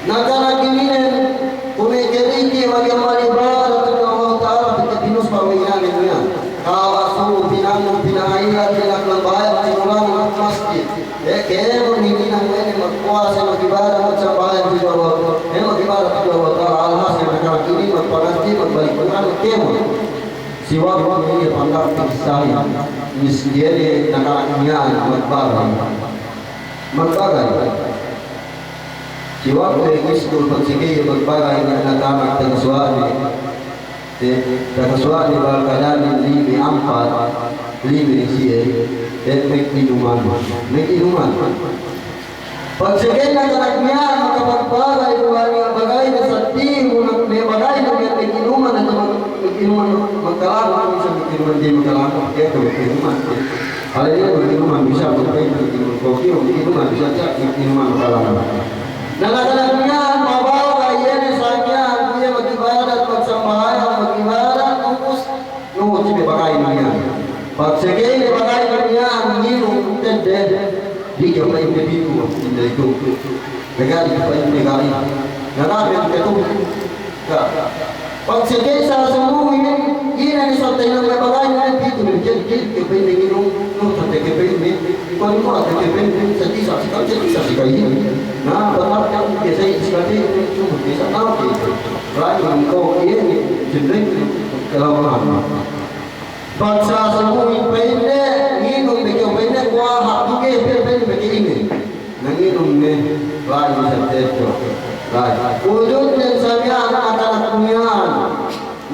Nakanak ininen, kuwe' keriki, bang iye mag'ibadat tudju Allah Ta'ala, pegge' pinus pa we' inanen niya'. Kawa' subu, pinangun, pina'ila, pinaklan bahaya, sinulangan masjid. Eh, kēmon inin, ine magpuwasa, mag'ibadat, magsambahayang tudju Allah. Eh, mag'ibadat tudju Allah Ta'ala. Alhasil, nakanak inin magpangadji', magbalik Kur'an, kēmon. Si waktu inin pandak pissahin, miskin, nakanak miya'an magbagay. Magbagay. Si waktu iskul, pagsige iye magbagay, nakanak takasuwa'ne. Eh, takasuwa'ne bang kadamin lime ampat, lime siye, eh, mag'inuman, mag'inuman. Pagsige nakanak miya'an makapagbagay, kuwe' bagayne seddili, me' bagayne mag'inuman, atawa mag'inuman magkalango, bisan mag'inuman ga'i magkalango, iye tu mag'inuman. Hal iye mag'inuman bisan, mag'inuman kopi, mag'inuman bisan, mag'inuman magkalango. Na nakanak miya'an mabagay, iye ne sa' miya'an, iye mag'ibadat, magsambahayang, mag'ibadat, ubus, nuhut si me' bagayne miya'an. Pagsige ne bagayne miya'an, nginum, tedde, dike pa'inte pitu, tedde itu. Daga' itu pa'inte ga'i. Naramen ketu. Ga'. Pagsige sa' sumuwi, ine ne sa' tahinang me' bagayne pitu, ne, kēg, kēg, ke pa'inte nginum, nu, sa' te ke pa'inte, kuwe' ne kuwe' te ke pa'inte, sa' disa, sa' disa, sa' disa. Na, batal ke, ke sa' disa, ke, ke, ke, sa' tau ke. La'i mangko' iye ne, jendreng, kalawahan. Pagsa sumuwi pa'inte, nginum ne kew pa'inte, kuwe' hap duge pe pa'inte pegge' ine. Nanginum ne, la'i bisan teto. La'i. Wujudnen sa' miya'an nakanak miya'an.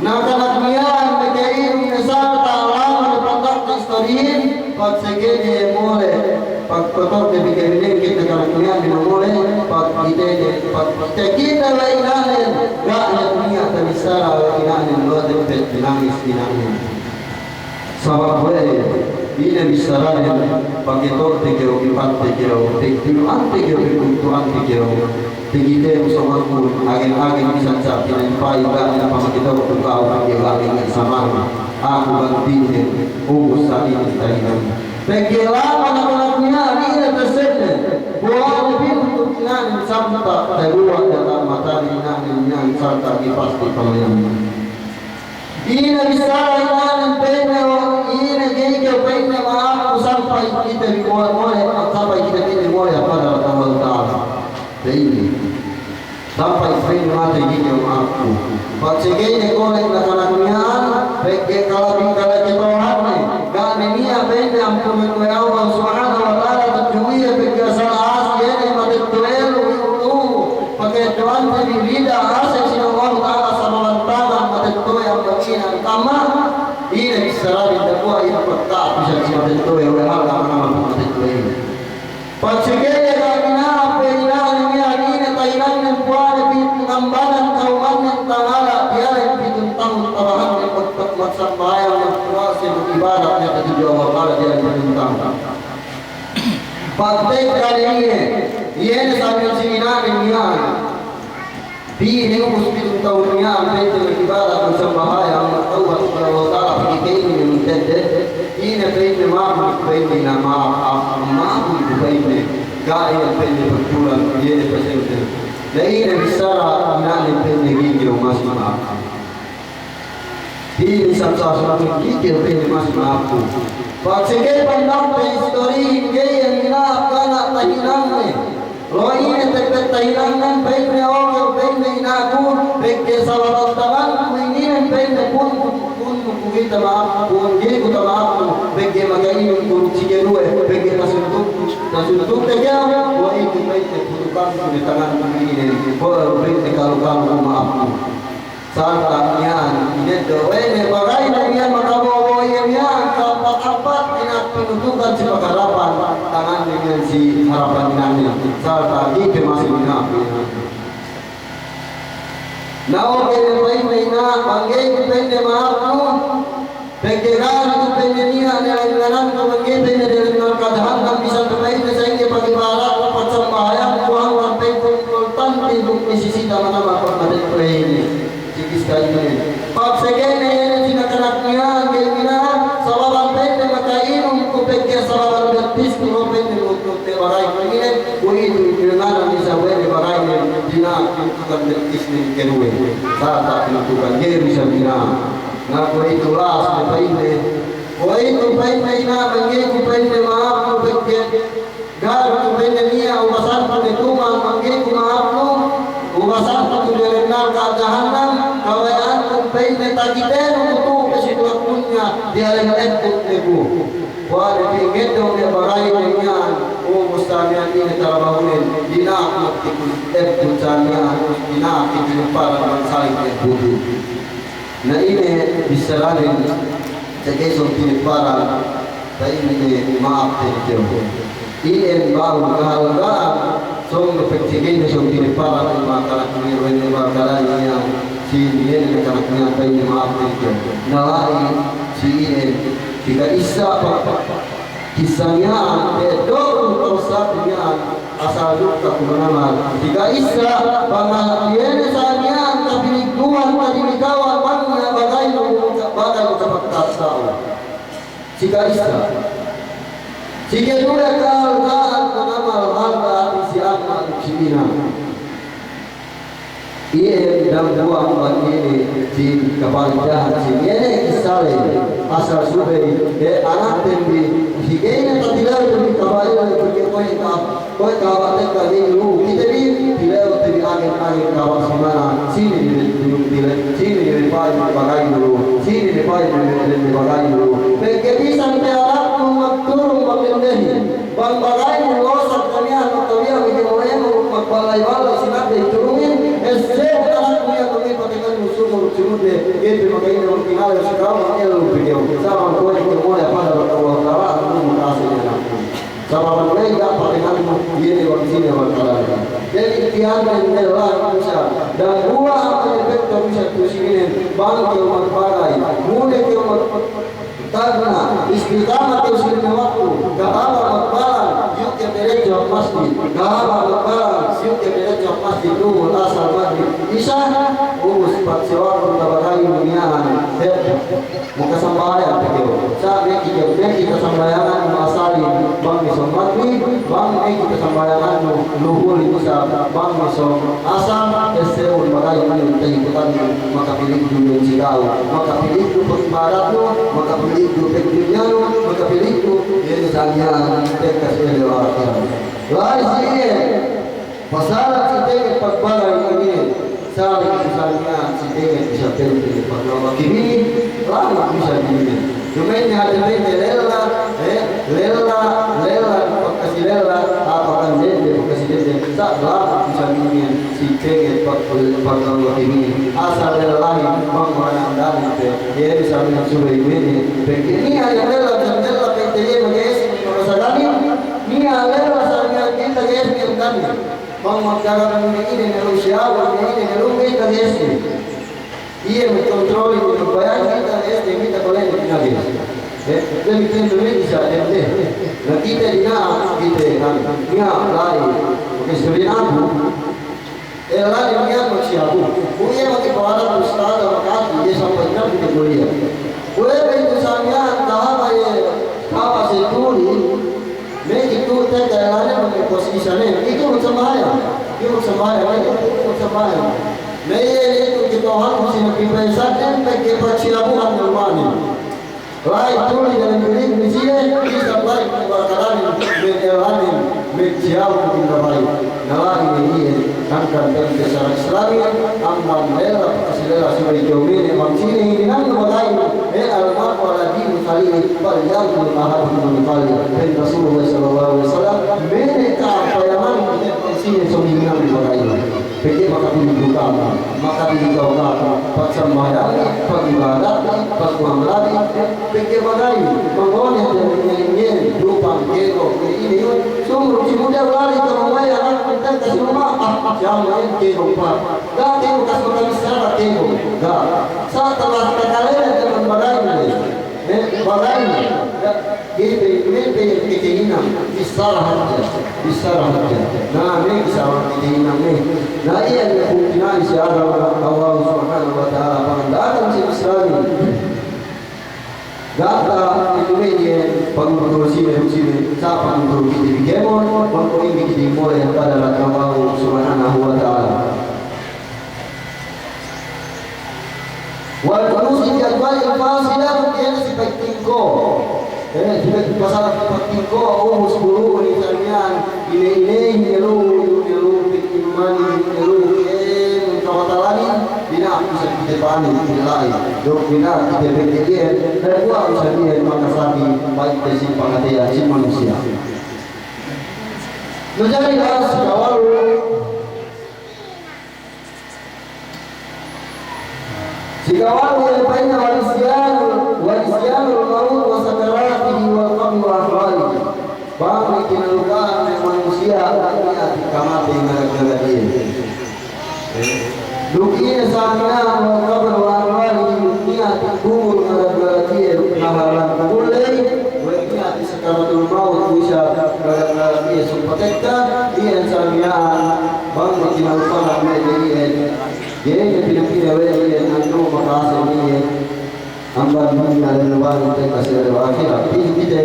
Nakanak miya'an pegge' inum ne sarta' lama ne pandak ne istorihin, pagsige ne mole'. Pagkoto'te bi kēmon ne kite nakanak miya'an, mole' pagkitene, pagkite-kite we' ina'nen, ga' ne niya' tabissara we' ina'nen, luwal teppet dinangis ina'nen. Sabab we' ine bissaranen, pagketo'te kew, ipatte kew, pagtinu'ante kew, pagkuntu'ante kew. Pegge' kite muso' aku, agen-agen bisan sa' pina'in pa'in, ga' ne pamakiteku ka'u, pegge' ga' ne niya' saman. Aku ganti'nen, ubus sa' inin tahinang. Pegge' laman nakanak miya'an, ine tesenne. Buwa'ne pinuntuk ina'nen sampay taluwa diyata' matane ina'nen miya'an, sarta' ga'i pasti pamayam. Ine bissara ina'nen, pa'inne, o, ine ga'i kew, pa'inne, ma'apku sampay kite bi mole', mole', sampay kite bi mole' hadarat Allahu Ta'ala. Pa'inne. Sampay pa'inne matey ga'i kew ma'apku. Pagsekeyne kole' nakanak miya'an, pegge' kalabi-, kalaketo'anne, ga' ne niya', pa'inne, ampunun we' Allah Subhanahu wa Ta'ala, tudju iye pegge' asal a'as iye ne matetto'elu, iye ulu, pagketo'ante bi rida, asek si Allahu Ta'ala, sababan taman matetto'e amban ine kama, ine bissaranen, dakuwa' ine pagta'at bisan si matetto'e, we' halga' manamal matetto'e. Pagsekeyne ga' ina, pe ina, ine, ine tahinangnen, puwa'ne pitu ngambanan kawmannen tangala, diyalem pitun tahun tabahanne, magta-, magsambahayang, magpuwase, mag'ibadat, niya' tudju Allah Ta'ala diyalem pitun tahun. Pagtekka ne iye, iye ne sambil si ina'nen miya'an. Pī ne ubus pitun tahun miya'an, pegge' mag'ibadat, magsambahayang, magtawbat kepada Allah Ta'ala, pegge' ka'inin ne mintedde, ine pa'inne, ma'ap, pa'inne, ina, ma'ap, ma'ap, ma'ap, pa'inne, ga' ine pa'inne pagkulang, iye ne pasente. Na ine bissara ina'nen, pa'inne, ga'i kew masi ma'ap. Pī ne isab sa' sumatung, ga'i kew, pa'inne, masi ma'apku. Pagsekey pandakte istori, ga'i iye mina'ap, ga' niya' tahinangne. Lo' ine teppet tahinangnen, pa'inne, o kew, pa'inne, ina'ku, pegge' sabab tamanku ininen, pa'inne, pu'unku, pu'unku kite ma'ap, pu'un ga'i ku tama'apnu, pegge' maka'inum ku si keduwe, pegge' tasuntuk, tasuntukte kew, we' itu, pa'inne, putukanku ne tanganku ininen, pa'inne, kalu-kalu ku ma'apnu. Sarta' miya'an, ineddo' we' ne bagayne miya'an, makabo'o-bo'o iye miya'an, kapat-apat, ina' pinutukan si pakarapan, tanganne miya'an si harapan ina'ne, sarta' ga'i pe masi mina'ap ina'. Na, oke ne, pa'inne, ina', bang ga'i ku, pa'inne, ma'apnu, pegge' ga'i ku, pa'inne, niya' ne langngananku, bang ga'i, pa'inne, diyalem narka' jahannam, bisan pe, pa'inne, sa'ingge pag'ibadatku, pagsambahayangku, hangkan, pa'inne, importante duk nisisita manamal pagmatey ku inin. Si kissa inin. Pagsekeyne, iye ne si nakanak miya'an, ga'i mina'ap, sababan, pa'inne, maka'inum ku, pegge' sababan bettisku, lo', pa'inne, nu'ut-nu'ut ne bagayku inin, kuwe'itu, pinangalaman isab we' ne bagayne, dina'ak pinutukan bettisne keduwe. Sarta' pinutukan, ga'i du isab mina'ap. Na kuwe'itu las ne, pa'inne. Kuwe'itu, pa'inne, ina', bang ga'i ku, pa'inne, ma'apnu, pegge' ga'i ku, pa'inne, niya' ubasanku ne tumang, bang ga'i ku ma'apnu, ubasanku tu diyalem narka' jahannam, kabaya'anku, pa'inne, takitenu ku tu'u pe si tulak dunya, diyalem ebbut ne ku. Kuwe' ne, pī ngeddo' ne bagayne miya'an, ubus sa miya'an ine tarabahunen, dina'ak ne ku ebbut sa miya'an, dina'ak ne ku paran bang saling ebbutun. Na ine bissaranen, seke sōng tinipparan, pa'inne ma'ap te kew. Iyan bang kahalga'an, sōng pegge' seke ne sōng tinipparan, makanak miya'an, makanak miya'an, si iyan makanak miya'an, pa'inne ma'ap te kew. Na la'i, si iyan, si ka'issa pa, Kissa miya'an, eddo'ku ka'usabi miya'an, asal duk kaku manamal. Si ka'issa, bang iye ne sa miya'an, kapinigduhan, kadinikawan, bang niya' bagaynu, bagaynu kapagka'usabi. Si ka'issa. Si keduwe, kahalga'an manamal, halga'an si ama' duk si ina'. Iye dambuwa' amban ine si kapalidahan si iye ne kissa le, asal subey, e, anakten bi, si ga'i ne tatilewte bi kaba'il, pegge' kuwe' ka, kuwe' kaba' tekka ga'i lu'u kite bi, tilewte bi agen-agen kaba' si mana, sine ne tile-, sine ne pa'in bagaynu lu'u, sine ne pa'in bagaynu lu'u. Pegge' bisan pe anaknu magturung magdendehin. Bang bagaynu losak kamiyan, magkawiya, magkawiya, magbalay-balay, sinadde turungin, esse, anak niya' kami patekan sumur, sumudde, ga'i pe maka'ine, magtinale, sikawa, elu, pigew. Sabab kuwe' ne mole' pada Allah Ta'ala, anu, maka'ase' ne anaknu. Sabab ley ga' pakenannu, iye ne bang sine bang kalane. Jadi, tiyan ne lella bisa. Dambuwa' amban epekte bisa tu sine, bang kew magbagay. Mune kew mag-, tagna', istiqama kew sine waktu. Kahaba' magbalang, iyu' kew derecho hap masjid. Kahaba' magbalang, iyu' kew derecho hap masjid. Duhur, asar, magrib, isa. Ubus, pagse waktu kabagaynu miya'an. Hep. Makasambahayang pe kew. Sa' meke kew, meke kasambahayangannu asalin, bang me' sōng magrib, bang meke kasambahayangannu luhul, isa, bang me' sōng asar, essebun bagaynu, tahikutannu, makapilitdu iyan si ka'u, makapilitdu pag'ibadatnu, makapilitdu pagdunyanu, makapilitdu, iye ne sa' miya'an, tekka si ellew ahirat. La'i si iye, pasalan si tenged pagbagay inin, saling si sa' miya'an si tenged bisa pente paglawa kibini, lalu bisa bini. Duma'in ne hadja pente lella, eh, lella, lella, pagkasi lella, apa kan dende, pagkasi dende, sa' lalu bisa bini, si tenged pag-, paglawa kibini. Asal lellahin, bang manandani pe, iye bisa bini subey bini, pegge' niya' hadja lella, hadja lella pente iye magesi, magasagani, niya' lella sa' niya' kita gesi, kan. Bang magdagang ine-ine ne lu siyawa, ine-ine ne lu, kite gesi. Iye me' kontrolin, me' bayani kite gesi, kite kole ne kite gesi. Eh, jadi kite ne bisa tente. Na kite dina'ak, kite kan. Niya' la'i. Oke, istorinaku. Ella ne niya' magsiyabu. Kuwe' iye magsiyabu, ustad, makati, iye sampay kan kite kuliya. Kuwe' itu sa' miya'an, kahaba' iye, kahaba' setuli. Me' itu tekka ella ne, me' posisane, itu magsambahayang. Itu magsambahayang, itu magsambahayang. Me' iye itu kitohan, sine pipesan, pegge' pagsiyabuhan ne mani. La'i tuli dalem bilik ne siye, bisa balik ne barkadanin, me' ella ne, me' siyabu ne balik. Na la'i ne iye, hangkan pegge' sarak Islamin, amban lella, pagkasi lella subey kew mene, bang sine hininangnu bagaynu, eh, al-mar'u ala dini khalilihi, falyanzur ahadukum man yukhalil. Pa'in Rasulullah sallallahu alaihi wasallam, mene ka'am payamannu, eh, bang sine sōng hininangnu bagaynu. Pegge' makapilitnu ka'am, makapilitnu ka'am, pagsambahayangbi, pag'ibadatbi, pagmu'amalatbi, pegge' bagaynu, bang ōne hadja me' iyan, dupang, kēmon, ine-ine, sumur, si muda lari, ka'am, we' anakku, tekka si luma', ah, si a'a iyan, kēmon, pa. Ga' kēmon, kas makabissara kēmon, ga'. Sa' talas takalena jaman bagaynu, eh, bagaynu. Ga', ga'i pe, ga'i pe kite hinang, bissara hadja, bissara hadja. Na, me' bissara kite hinang, me'. Na, iye ne pungtina'i si agama Allah Subhanahu wa Ta'ala, panganda'akan si Islamin. Ga' ta, ine iye, pangurus sine, sine, sa' pangurus kite bi kēmon, pangurus kite bi mole' pada Allah Subhanahu wa Ta'ala. Wal julusi fi adwa'il fasila, iye ne si pagtingko'. Eh, si pagtingko', ubus bulu'un isab iyan, ine-ine, ine lu, ine lu, ine lu, ine lu, eh, mangkawatalanin, dina'ak isab kite pa'in, ine la'i. Duk dina'ak kite pegge' iyan, dambuwa' isab iyan makasaki, pa'inte si pangateyan, si manusiya'. Na jadi, si kawalu, si kawalu iye pa'inne, wa nisyanul, wa nisyanul mawt wa sakaratihi wal qabri wa ahwalihi. Bang me' kinaluka'an me' manusiya', niya' kamatey ngaraggalad iye. Duk iye sa' miya'an wal qabri wa ahwalihi, niya' kubul ngaraggalad iye, duk halan kubul ley, we' niya' sakaratul mawt, bisa ngaraggalad iye, supatekka, iye sa' miya'an, bang me' kinaluka'an me' iye. Iye ne pinapī we' iye, anu maka'ase' iye. Amban dunya ley luwal tekka si ellew ahirat. Pī kite,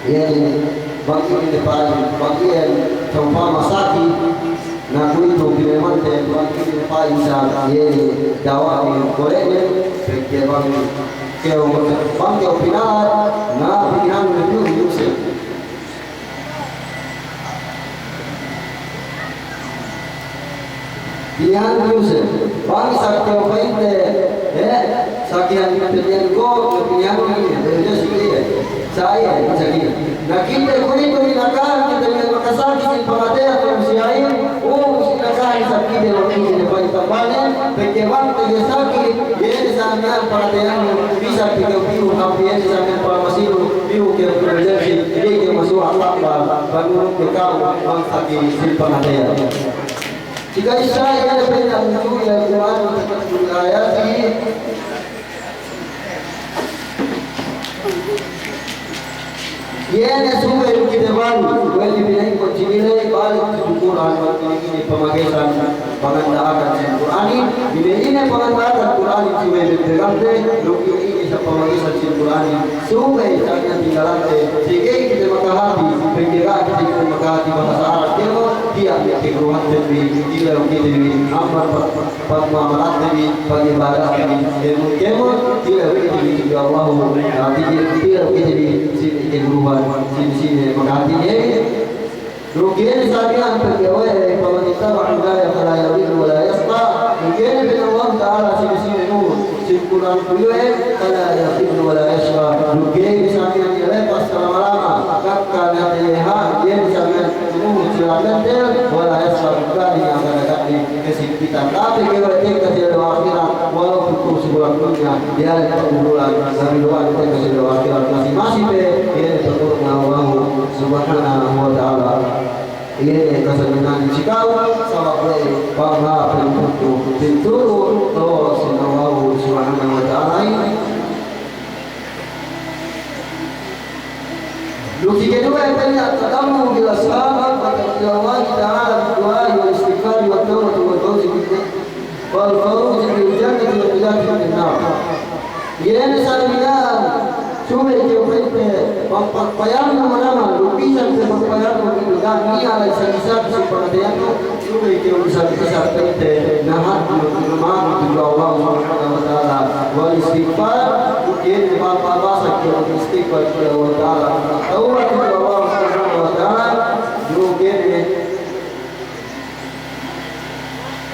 iye ne, bang kite pa'in, bang iye, sa'upama saki, na kuwe'itu pina'inte, bang kite pa'in sa', iye ne, dawa'ne, kole'ne, pegge' bang kew, bang kew pina'at, na pilihannu ne piyu, Yusuf. Pilihan Yusuf, bang sa' kew pa'inte, eh, sa' kew pilihan ko', pilihan ko' inin, eh, sa' iye, sa' iye, sa' iye. Na kite kuwe'itu inakahan, kite me' makasaki si pangateyan manusiya'in, o, si inakahan sa' kite waktu kite pa'in tambane, pegge' bang te saki, iye ne sa' miya'an pangateyannu, bisa kite piyu, hap iye ne sa' miya'an pamasilu, piyu kew emergency, iye kew masu Wa ta'ala, banun kekau bangsa ki sin pangatayan. Tiga isya iye pa'in, "Anzur ilal Qur'ani wa tafakkar fi ayatihi." Iye ne subey kite bang, we' ne pina'in ko' jinile balik si Qur'an, we' ne pamagesan panganda'akan sin Kur'anin, ine-ine panganda'akan Kur'anin subey bebbegan te, duk ine-ine sa pamagesan sin Kur'anin, subey sa ine tinggalante, si ga'i kite makahati, pegge' ga'i kite makahati bahasa Arab kēmon, tiya' me' kaguruhante bi, tilew kite bi, amban pag-, pagmuamalante bi, pag'ibadatte bi, kēmon-kēmon, tilew kite bi, ya Allahu, tilew kite bi, sine kaguruhan, sine-sine makahati ne. Duk iye ne sa miya'an pegge' we', "Faman ittaba'a hudaya fala yadillu wala yashqa." Duk iye ne pa'in Allahu Ta'ala, sine-sine nuhut sin Kur'anku iye, fala yadillu wala yashqa. Duk ga'i ne sa miya'an iye lepas salama-lama, gakka ne iye ha, iye ne sa miya'an nuhut sin Rabbinte, wala yashqa, duk ga'i ne akan-akan ne kasimpitan. Tapi ga'i we' tekka si ellew ahirat, walaupun kuwe' si bulak dunya, diyalem pakubulan, labi luwal tekka si ellew ahirat, masi-masi pe, iye ne paturunne Allahu Subhanahu wa Ta'ala. Iye ne kasanangan si ka'u, sabab we' bang hāp pintu, pintu, tu'u sin Allahu Subhanahu wa Ta'ala. Duk si keduwe, pa'inne, at-taqarrubu bil ashar, wa ilallahi ta'ala bid-du'a'i wal istighfari wat tawbati wal fawzi bil, wal fawzi bil jannati wan najati minan nar. Iye ne sa miya'an, subey kew pa'inte, pagpayannu manamal, duk bisan pe pagpayannu itu ga' niya' la'i sa-, sa-, si pangatayannu, subey kew bisan-bisan pa'inte, nahat, tudju Allah Subhanahu wa Ta'ala, wal istighfar, duk iye ne ba-, ba-, basa kew istighfar kepada Allah Ta'ala, tawbat kepada Allah Subhanahu wa Ta'ala, duk iye ne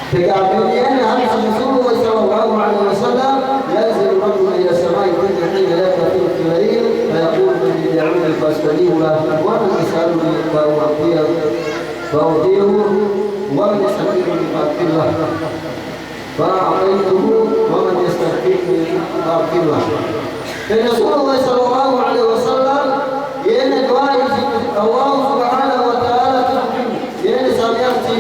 Pegge' hadis Rasulullah sallallahu alaihi wasallam, "Yanzilu rajulun ila samai dunya hina yaqtati'u fil layl, fa yaqulu man yad'uni fa astajibu lahu, wa man yas'aluni fa u'tiyahu, fa u'tiyahu, wa man yasta'dhinuni fa a'dhin lahu, fa a'taytuhu, wa man yastaghfiruni fa aghfir lahu." Pa'in Rasulullah sallallahu alaihi wasallam, iye ne duwa'i si Allah Subhanahu wa Ta'ala tudju, iye ne sa miya'an si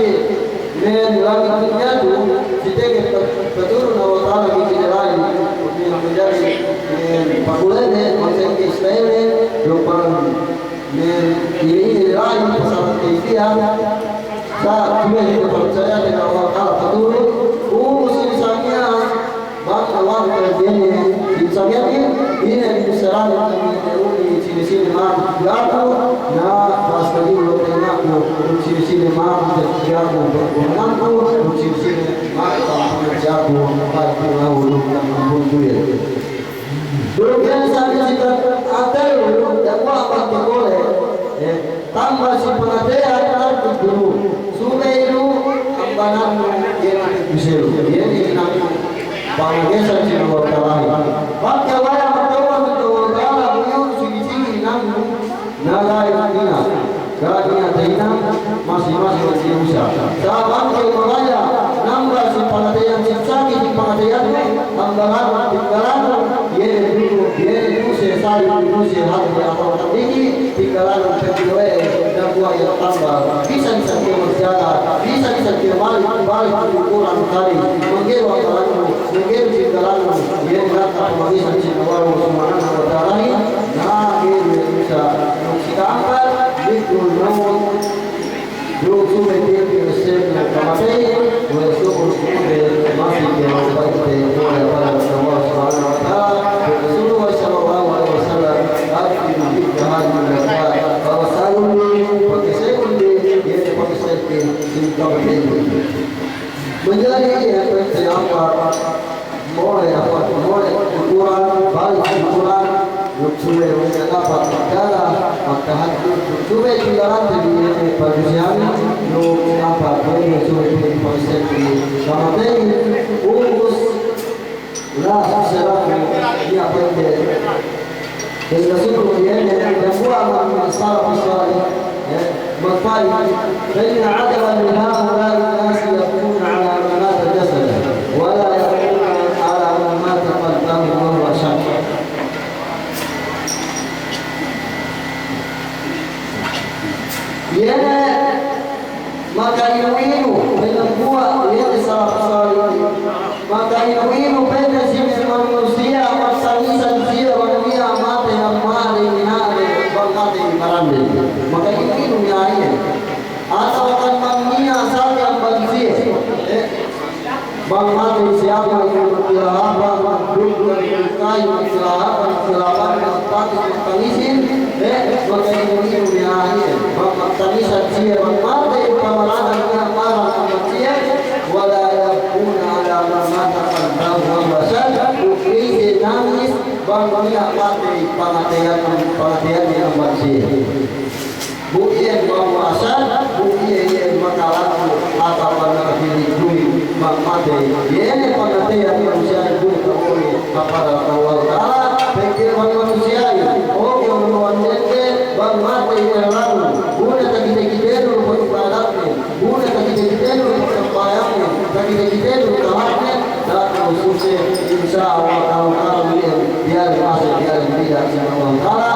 me' langit dunya tu, si tege pa-, paturun Allah Ta'ala bi kite la'i, me' manjari, me' pakulene, bangsa Israel, duk bang me' ine-ine la'i pasal kaifiya, sa' kuwe' ine parcaya dengan Allah Ta'ala paturun, ubus ine sa miya'an, bang Allah Ta'ala ine, ine sa miya'an, ine, ine saranin kami, ine sine-sine ma'ap tudju aku, na, pas kami ulo tengahku, sine-sine ma'ap tudju aku, berkenan aku, sine-sine ma'ap tudju aku, baik aku, Duk iyan sa' miya'an si atel lu, da'a ku amban kole, eh, tamba si pangateyan, subey lu amban anu, iye ne kuselu, iye ne anu, pangagesan si Allah Ta'ala. Bang kew baya' magtawbat si Allah Ta'ala, buyu'un sigi-sigi anu, Na ga'i niya', ga'i niya' tahinang, masi-masi masi usa. Sa' bang kew mabaya' namba si pangateyan, si saki si pangateyan, amban anu, tinggalanun, iye ne dulu, iye ne duse, sali' duse, hati atawa tandigi, tinggalanun, pegge' we', dambuwa' iye tamba. Bisan-bisan kew magjaga, bisan-bisan kew balik, balik Kur'an kari, manggeru amban anu, manggeru tinggalanun, iye ne daka pamagisan si Allah Subhanahu wa Ta'ala, na ga'i ne usa. Duk si ka'ampat, dhikrul mawt. Duk subey tiya' pinasen kamatey, we' subey masi tiya' mabaya' te mole' pada Allah Subhanahu wa Ta'ala. Duk Rasulullah sallallahu alaihi wasallam, aktsiru dhikra hadhihil ladhdhat. Bawasalun bi, pakase'un bi, iye ne pakase'un bi, si kamatey. Manjari iye pa'inte ampa Mole', apa, mole' Kur'an, balik Kur'an, duk subey mole' dapat magdara, magtahajjud, duk subey tinggalante bi iye ne padusihan, duk apa, mole' subey pa'in pa'in kamatey, ubus, la, selaku, iye pa'inte, Pa'in Rasul, iye ne, dambuwa' amban salafus salih, iye, magpa'in, فإن عجبا لهؤلاء الناس يبكون على من مات جسده، ولا يبكون على من مات قلبه وهو أشد. Iye ne maka'inu-inu, pa'in dambuwa', iye ne salaf salih. Maka'inu-inu pa'inte si me' manusiya', magtangisan siye bang niya' matey amban ine, bang matey amban ine. Maka'inu-inu niya' iye. Atawa kan bang niya' saki amban siye. Eh, Bang matey si ama' iye magkilahapan, duk magkilahapan, magkilahapan, magtangisin, eh, maka'inu-inu niya' iye. Bang magtangisan siye, bang matey pamaranan niya' marang amban siye, wala yabkuna ala man mata qalbuhu wa huwa shad, duk ga'i siye nangis, bang niya' matey pangateyan, pangateyan niya' amban siye. Bu iye bang masa, bu iye iye makalaku, atawa makapili duwi, bang matey. Iye ne pangateyan manusiya' bu iye kauli, kapada Allah Ta'ala, pegge' bang manusiya', o, iye uluwan dende, bang matey iye laku, bu ne takite-kitenu pag'ibadatne, bu ne takite-kitenu pagsambahayangnen, takite-kitenu talaknen, da'a kew suse, insya Allah, kalu-kalu iye, biya' masi, biya' biya' si Allah Ta'ala,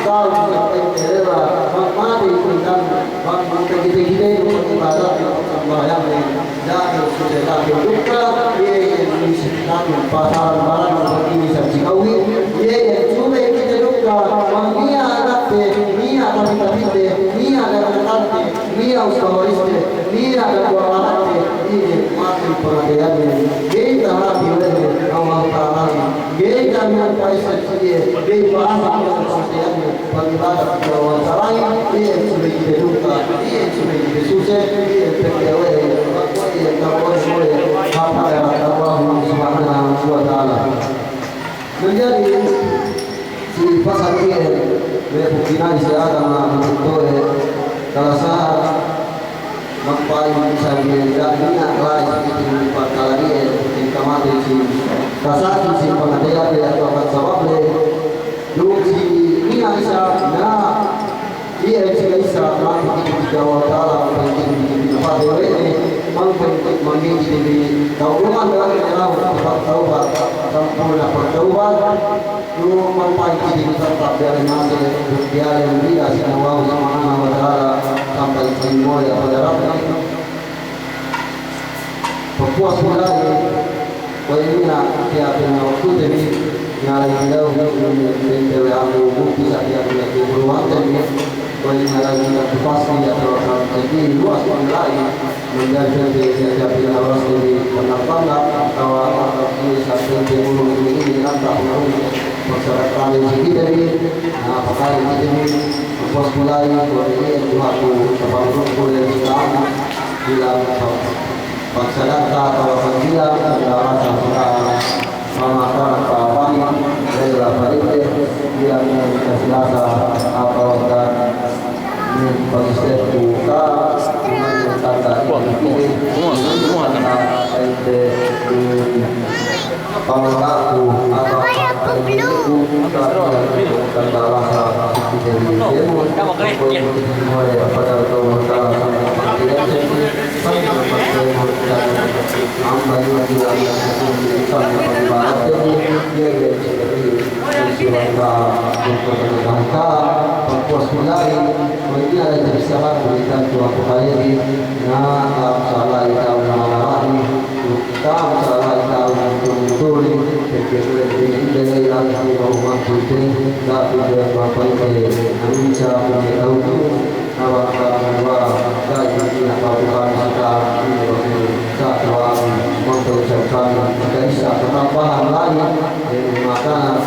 kalu suse pa'inte lella, bang matey iye kan, bang takite-kitenu pag'ibadatne, pagsambahayangnen, da'a kew suse, da'a kew dukka, iye, iye, isi kami, pasalan barang, bang ine sa' si ka'u, iye, iye, subey kite dukka, bang niya' anakte, niya' tapi-tapite, niya' daganakante, niya' usta wariste, niya' dambuwa' lahatte, iye matey pangateyanne, ga'i tahati we' ne Allah Ta'ala, ga'i kami paisa siye, ga'i pa'asa pangateyanne, pag'ibadat Allah Ta'ala, iye subey kite dukka, iye subey kite suse, iye pegge' we', iye tabo'o we', hāp Allah Subhanahu wa Ta'ala. Manjari si pasal iye, me' pungtina'i si agama, me' pungtina'i, kalasahan, magpa'in sa' iye, ga' niya' la'i si pungtina'i, pagkala iye, si kamatey si, kasaki si pangateyan iye, atawa sabab le, duk si niya' isab, na, Iye, si ka'issa, mangkin kite bi Allah Ta'ala, mangkin kite bi pinapatey we' ne, mangkin, mangkin kite bi tawbat, dalam ne lahu, tawbat, sampurna' tawbat, lu mangkin kite bi tetap diyalem mate, diyalem rida si Allah Subhanahu wa Ta'ala, sampay kite bi moja' pada Rabbine. Pagpuwas bi la'i, kuwe' inin na, tiya' pinawaktute bi, ngalay bi dahu', pa'inte we' amu bukti sa' tiya' pinakibuluwante bi, kuwe' inin ngalay bi dahu' pasti, atawa kan, jadi luwas bi la'i, manjari pa'inte tiya' pinawaktute bi, pandak-pandak, atawa, atawa, sa' pa'inte bulu inin, inin, nanta, pinawaktute, maksud kami si kite bi, na, pakale kite bi, pagpuwas bi la'i, kuwe' inin, duha ku, kapangurut ku, dan si ka'am, bilang, Pagsadaka atawa pagbilang, pagbilang, pamakanan, pamakanan, lella pa'inte, bilang kasi-lasa, atawa ka, pag-step ku ka, tanda ini, tanda pa'inte, pamakanan, atawa ka, tanda lasa, pa'inte, Awa' kami wa, ga'i ina' pa'uhan si kami, ina' pa'uhan sa' tuwan, mangkau sa' kami, ga'i sa' katambahan la'i, eh, makanan,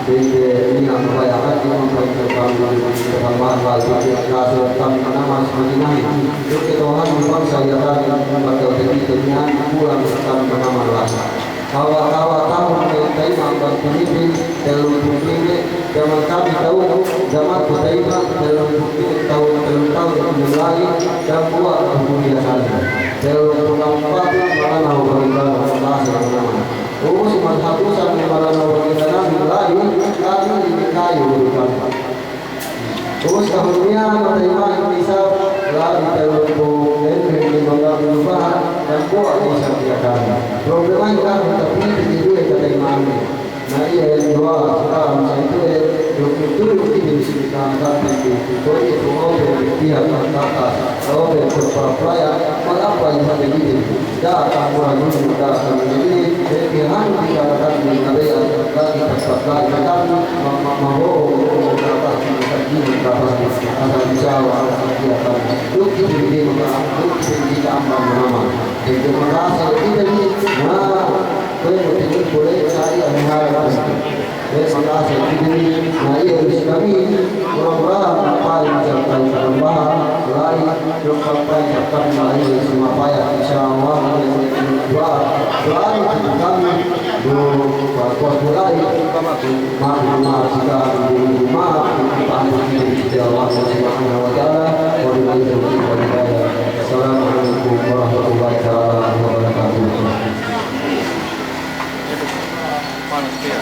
bente, ina' mabayakan, ina' pa'uhan sa' kami, katambahan la'i, bente, kasi kami manamal sa' Madinahin. Duk ketohan, bangsa Yakan, mangkau sa' kami, ina' pulang sa' kami manamal la'i. Awa', awa' tahun me' tayma' bang Pilipin, tellumpū' lime, jaman kami tahun, jaman ku tayma', tellumpū' lime tahun, tellu tahun kami la'i, dambuwa' tahun kuliya kami. Tellumpū' ampat, Maranao Baginda, bahasa Maranao. Ubus, matahapusan Maranao Baginda kami la'i, kami ini kayu dulu kami. Ubus tahun niya', mata'iman isab, labi tellumpū' ennem, limang tahun lupahan, dambuwa' isab Yakan. Problemahin kami, tapi pī duwe kata'imanin. Na iye duwa, sekarang sa' itu, eh, duk tuyu' kite bi si Yakan, tapi pī duwe, itu, Iya, kata, oh, betul, para pelayan, mengapa yang terjadi? Datang orang dulu, datang ini, jadi, hanu kita akan mengabai, lagi tetap lagi, tetap, ma-, ma-, mabohong, dapat, dapat, dapat, asal bicara, asal dia, kan. Yuk, kita ini, maka, yuk, kita ini, kita aman, aman. Jadi, makasih, kita ini, nah, boleh, boleh, saya, harap, Eh, makasih. Jadi, na iye, si kami, mura-murahan, paling siya, paling siya, la'i, yung paling siya, la'i, sumapaya, insya Allah, du'a, du'a, kami, du-, kuwas mulai, maaf, maaf, kita, maaf, kita, insya Allah, subhanahu wa ta'ala, wa billahi taufiq wal hidayah. Assalamualaikum warahmatullahi ta'ala wabarakatuh. Panas kaya.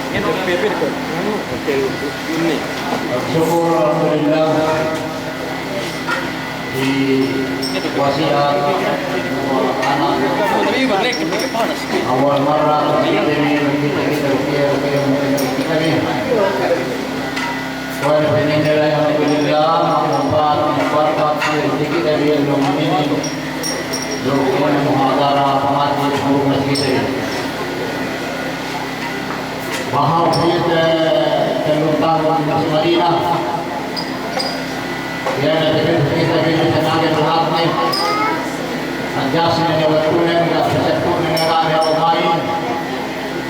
Ito, pipir ko. Anu? Hotel ini. Syukur, alhamdulillah. Di wasiat anak. Awal marra kita, kita, kita, kita, kita, kita, kita, Kuwe' ne pa'inne, alhamdulillah, manfaat, manfaat, manfaat, si kite bi ellew inin, ellew inin muhadara, pangadji', pangurung si kite bi. Baha' kite, eh, tellu tahun si Madina. Iye ne, kite bi, kite bi, kite bi, lahat ne. Adjust ne, waktu ne, ga' sesettu ne, ga' ne, umay.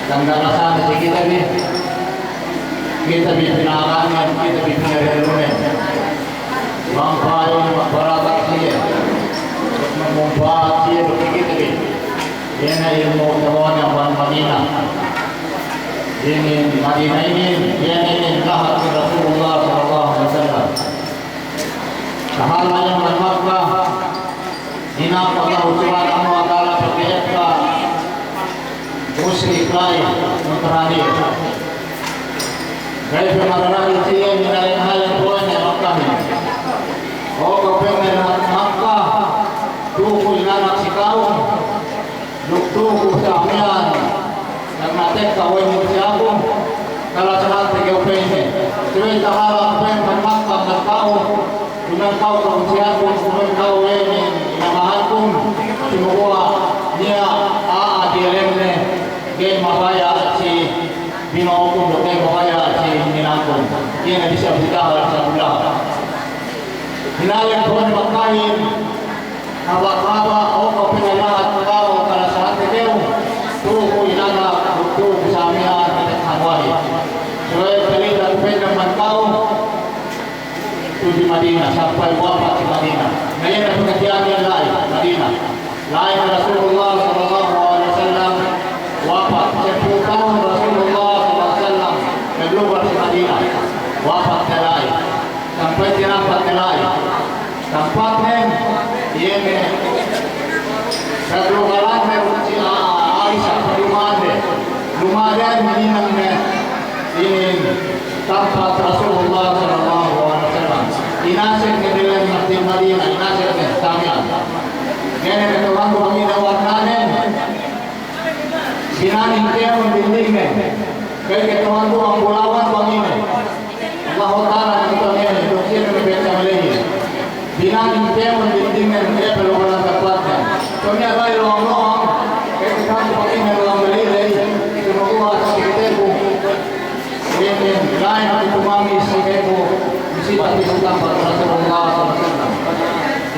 Tanda' lasa ne si kite bi. Kite bi pina'anen, kite bi pina'ellunen. Bang pa'in magparabat siye, magmumpaat siye duk kite bi. Iye ne ilmu' tawanya bang Madina. Inin Madina inin, iye ne inin lahat Rasulullah sallallahu alaihi wasallam. Tahala' iye bang Makkah, hinang Allahu subhanahu wa ta'ala pegge' ekka musrik la'i muntara iye. Ga'i pe mararahi siye, hinang-hinang kuwe' ne Makkahin. O, kuwe' ne Makkah, tu'u ku inanak si ka'u, duk tu'u ku samiyan, karna tekka we' ne si aku, kalasahan te kew pa'inne. Subey tahala' ku pa'in bang Makkah, bang ka'u, Duma'in ka'u ka'u si aku, duma'in ka'u we' ne inamahankun, saguwa' niya' a'a diyalem ne, ga'i mabaya' si binukun, ga'i mabaya' si hinangkun. Iye ne bisan bitaha, bisan bulaha. Hinalem kuwe' ne Makkahin, haba'-haba', o, kuwe' ne lahat ka'u, kalasahan te kew, tu'u ku inanak, tu'u ku samiyan, ite kanuwahi. Subey talita ku pa'in bang ka'u, Tu'u si Madina, sampay wapat si Madina. Na iye ne pangadji'an la'i, Madina. La'i Rasulullah sallallahu alaihi wasallam wapat, sepulu' tahun Rasulullah sallallahu alaihi wasallam maglugar si Madina. Wapat ne la'i. Sampay tinampat ne la'i. Tampatnen, iye ne kaglugaran ne si Aisha, paduma'an ne. Duma'an ne, hininang ne. Inin tampat Rasulullah sallallahu alaihi wasallam. Inasek ne diyalem Masjid Madina, inasek ne, samiyan. Ga'i ne kata'uhanku bang ine warnanen. Binaning kēmon dingdingnen. Ga'i kata'uhanku bang bulawan bang ine. Allahu Ta'ala ne kata'uhan, duk siye ne me' bechang lehin. Binaning kēmon dingdingnen, iye pe lugaran tampatnen. Samiyan la'i lowang-lowang, ga'i kata'uhanku bang ine lowang lehin. Saguwa' sa kiteku. Inin, la'i ne tumangis si kēmon, si bati si tampat Rasulullah sallallahu alaihi wasallam.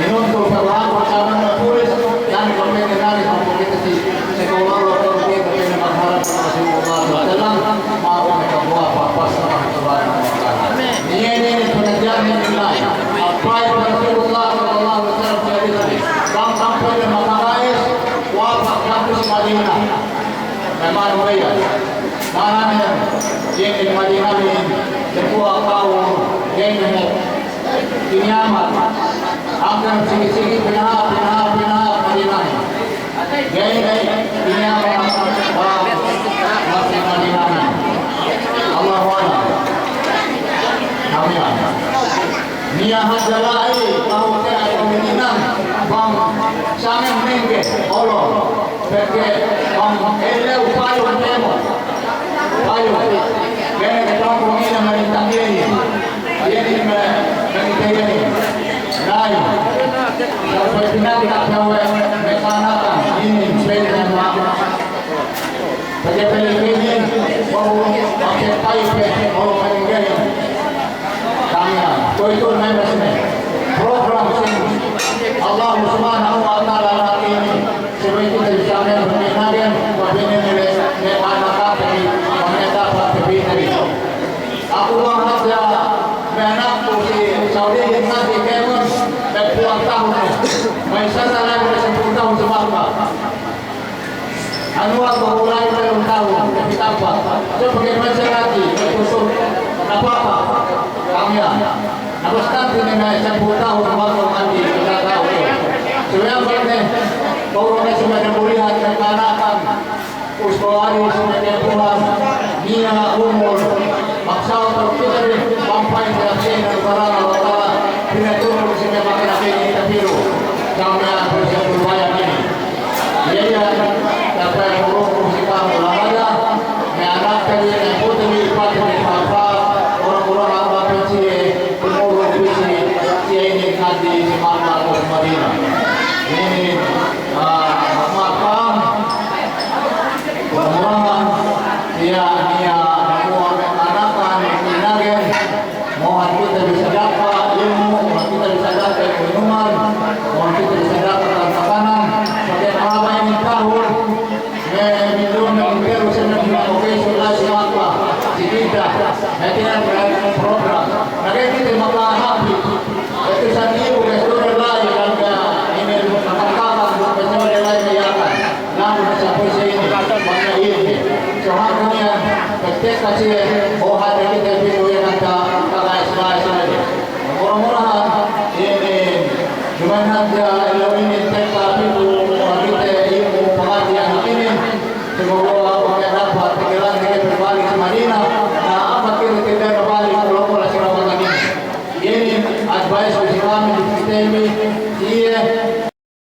Inuntul sa bang aku, sa manga pulis, la'i ne pegge' nangis, pegge' si, si kēmon, pegge' magharap Rasulullah sallallahu alaihi wasallam, ma'ap ne kabuwa' papas Subhanahu wa Ta'ala. Iye ne, iye ne pangadji'an inin la'i. Apay Rasulullah sallallahu alaihi wasallam si hadis inin. Bang sampay ne makala'is, wapat ne si Madina. Memang bayar. Ma'ananen, iye ne Madina inin, dembuwa' ka'u, iye ne, kiniyamat. Hangkan sigi-sigi pinaha, pinaha, pinaha Madina inin. Ga'i ne, kiniyamat, wa, wa si Madina inin. Allahu a'lam. Amin. Niya' hadja la'i, ka'u te atawa hininang, bang sangem mengge, olo. Pegge' bang ellew payung kēmon. Payung. Ga'i ne kata'uhanku bang ine marintang iye. Iye ne me', me' Sampay pinagtak ne we' me' ka'anakan inin, pa'in ne ma', pegge' pa'in inin, ba'u, pegge' pa'in, pegge' ba'u maninggahin. Kamiyan, kuwe'itu ne masi ne program sin Allah Subhanahu wa Ta'ala inin. Subey kite bi samiyan pegge' nagen, pa'in inin, me' ka'anakan bi, me' dapat bi. Aku bang hadja me' anakku si Saudi, ngadji kēmon, me' pūlong tahun. Me' isab sa' la'i me' sampū' tahun si Makka. Anu, aku la'i me' pūlong tahun, me' pitappa. So, pegge' me' sa' ngadji, me' kusug, napaka. Kamiyan. Na bastante ne me' sampū' tahun, me' ngadji, me' pitappa. So, iyan pa'in ne, ba'u ne si me' nabulihan, me' ka'anakan. Us bawali si me' Tuhan, niya' umul, magsawat kite bi, bang pa'in si Tuhan Subhanahu wa Ta'ala, pinaturun si me' makanakin kite pilu, kamiyan pegge' sa' bayan inin. Iye, iye, tapa'in urung si kamu lamada, me' anak te bi, me' pute bi, ipate bi, papa, urung-urung apa pa'in siye, umul pa'in siye, siye inin ngadji si Makka, Madina. Inin, ah, Makka, Mura-murahan, iye, iye, namu me' ka'anakan, inagen, mo'ohan kite bi sadaka ilmu', mo'ohan kite bi sadaka inuman, mo'ohan kite bi sadaka makanan, pegge' mahaba' inin tahun, me' minum, me' minum, me' okey, sudah si Makka, si Jeddah, me' tiyan program. Lagi' kite makahāti, itu sandibu, ke sudah la'i, kan, inin, makan-makan, ke sudah la'i, iye kan. Lagu na sa' puwisi inin, pagka inin. So, hangkan iyan, pagtekka siye, o, hadja kite pitu iyan anta, pagka isba-isba inin. Mura-murahan, inin, duma'in hadja, ilaw inin tekka pitu, o, kite, ibu, pangadji' anak inin. Semoga, o, pagka dapat, pikilan kite balik si Madina, na ampat kite, kite balik, mula-mula si Ramadan inin. Inin, advice ku si kami, si kite bi,